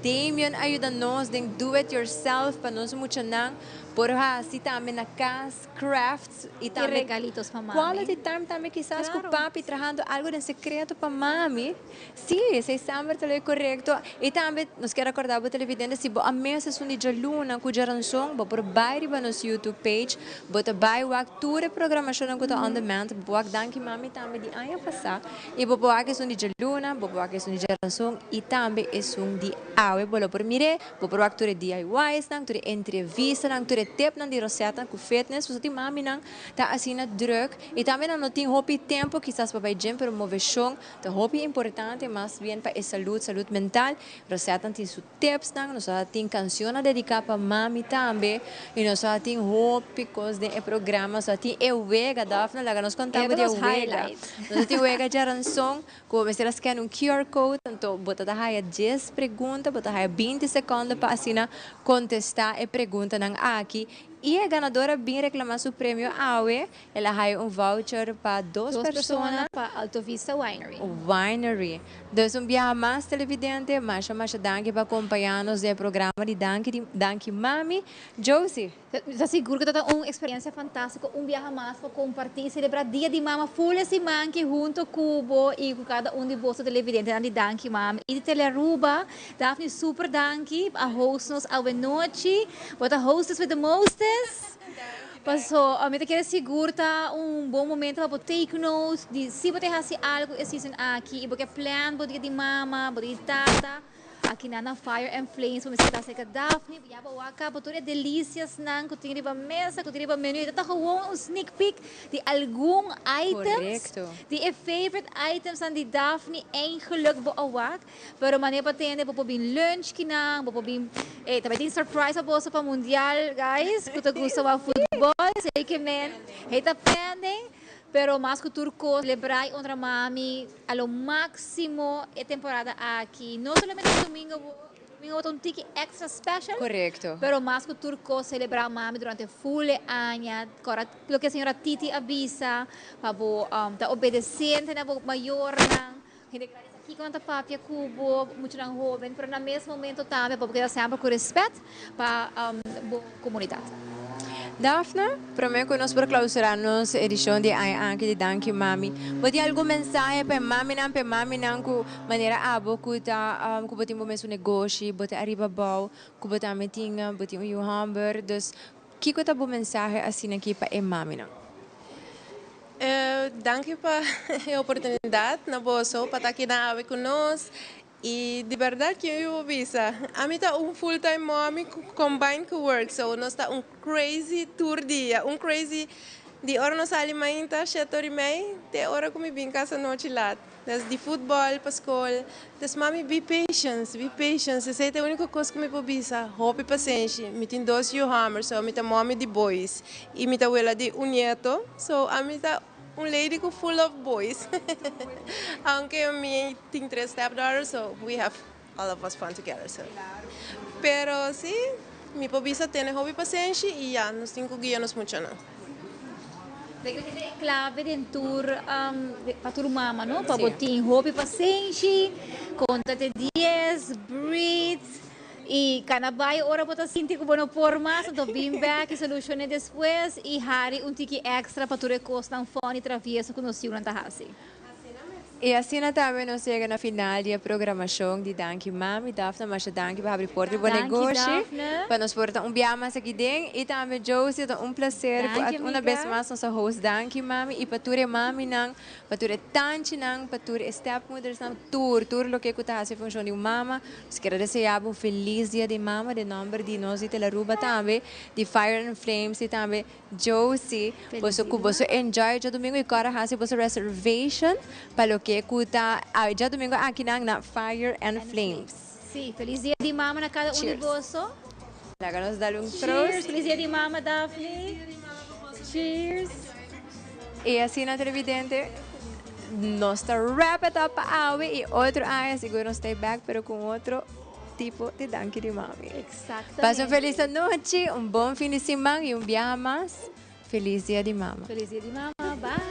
Damian a yuda nos den do it yourself pa nos muchanan por haci tambe na cas crafts y Y tambe regalitos pa mami. quality time tambe kisas cu papi trahando algo den secreto pa mami. Sí, esei semper ta lo e korekto. I tambe nos kier rekordá bo televidente, si bo a mesa esun di djaluna ku djaranson, bo por bai riba nos YouTube page, bo ta bai wak tur e programashonnan ku ta on demand, bo por wak Danki Mami tambe di aña pasá, i bo por wak esun di djaluna, bo por wak esun di djaranson i tambe esun di awe. Bo lo por mir'é, bo por wak tur e DIYsnan, tur e entrevistanan, tur e tipnan di rosètnan ku fitness, pasobra tin maminan ta asina drùk i tambe nan no tin hopi tempu kisas pa bai gym, pero moveshon Ta hopi importante mas bien pa e salud, salud mental. Rosetnan tin su tipsnan, nos a tin cancionnan dedica pa mami tambe y nos a tin hopi cos den e programa, nos a tin e wega, Daphne laga nos conta bo di e wega. Nos a tin wega djaranson cu bo mester a scan un QR code, anto bo ta ta haya dies pregunta, bo ta haya binti secondo pa asina contesta e preguntanan aki. Y e ganador a bin reclama su premio awe, el a haya un voucher pa dos Dos persona persona pa Alto Vista Winery. Winery. Dus un biaha mas televidente, masha masha danki pa acompaña nos den e programa di Danki di Danki Mami. Josie. Mi ta sigur cu ta ta un experiencia fantastico un biaha mas pa comparti y celebra Dia di Mama full e siman ki hunto cu bo y cu cada un di boso televidentenan di Danki Mami y di Telearuba. Daphne super danki pa a host nos awe nochi. Bo ta hostess with the mostest. Paso mi ta kere sigur ta un bon momento pa bo take notes di si bo ta haci algo e season aki y bo ke plan bo dia di mama, bo dia di tata. Aki nan na Fire and Flames bo mester ta serka Daphne, ya bo wak caba tur e deliciasnan cu tin riba mesa, cu tin riba menu. E ta gewoon un sneak peek di algun items, di e favorite itemsnan di Daphne. Eindelijk bo a wak. Pero manera pa tende bo por bin lunch kinan, bo por bin, ey tambe tin surprise pa boso pa mundial guys cu ta gusta wak futbol, zeker men, hey ta pending, pero mas cu tur cos celebra y honra mami a lo maximo e temporada aki, no solamente domingo, domingo bo ta un tiki extra special, pero mas cu tur cos celebra mami durante full e aña, cora loke señora Titi a bisa pa bo ta obedeciente na bo mayornan. Hende grandi sa kiko nan ta papia ku bo muchanan hoben, pero na mes momento tambe bo keda semper ku respet pa bo komunidat. Daphne, prome ku nos por klausurá nos edishon di aña aki di Danki Mami, bo tin algun mensahe pa e maminan, pa e maminan ku manera abo ku ta ku bo tin bo mesun negoshi, bo ta ariba abou, ku bo tambe tin bo tin un yu hòmber, dus Kiko ta bo mensahe asina aki pa e maminan? Danki pa e oportunidat na boso pa ta aki na awe ku nos. I di bèrdat kier mi por bisa, ami ta un full time mommy ku combine ku work, so nos ta un crazy tur dia, un crazy di ora nos sali mainta shete ora i mei te ora ku mi bin kas anochi lat. Des di futbol pa skol. Des mami be patience, be patience. Esei ta e úniko kos ku mi por bisa. Hopi pasenshi. Mi tin dos yu hòmber, so mi ta mòmi di boys. I mi ta wela di un nieto, so ami ta un lady ku full of boys. Aunke mi tin tres stepdaughters, so we have all of us fun together. So. Pero si, mi por bisa tene hopi pasenshi i ya, nos tin ku guia nos muchanan. Bo tin e clave den tur pa tur mama no, pa bo tin hopi pasenshi, conta te dies, breathe y cana bay ora bo ta sinti cu bo no por mas, anto bin bek y solucione despues y hari un tiki extra pa tur e cosnan funny travieso cu nos yiunan ta haci. I asina tambe nos yega na final di e programashon di Danki Mami. Daphne, masha danki pa habri porta di bo negoshi pa nos por ta un bia mas aki den. I tambe Josie, ta un placer ku una bes mas nos a host Danki Mami. I pa tur e maminan, pa tur e tanchinan, pa tur e stepmoedersnan, tur, tur loke ku ta hasi e funshon di un mama. Nos kier a desea bo un felis dia di mama den nomber di nos di Telaruba tambe, di Fire and Flames i tambe Josie, boso cu boso enjoy djadomingo y cora haci boso reservation pa loke cu ta awe djadomingo akinan na Fire and Flames. Sí, feliz dia di mama na cada un di boso. Laga nos dal un toast. Cheers, feliz dia di mama Daphne. Cheers. Y asina televidente, nos ta wrap it up pa awe y otro aña sigur nos ta back pero cu un otro. Tipo di danki di mami. Exactamente. Pasa un feliz anochi, un bon fin di siman y un biaha mas, feliz dia di mama. Feliz dia di mama, bye.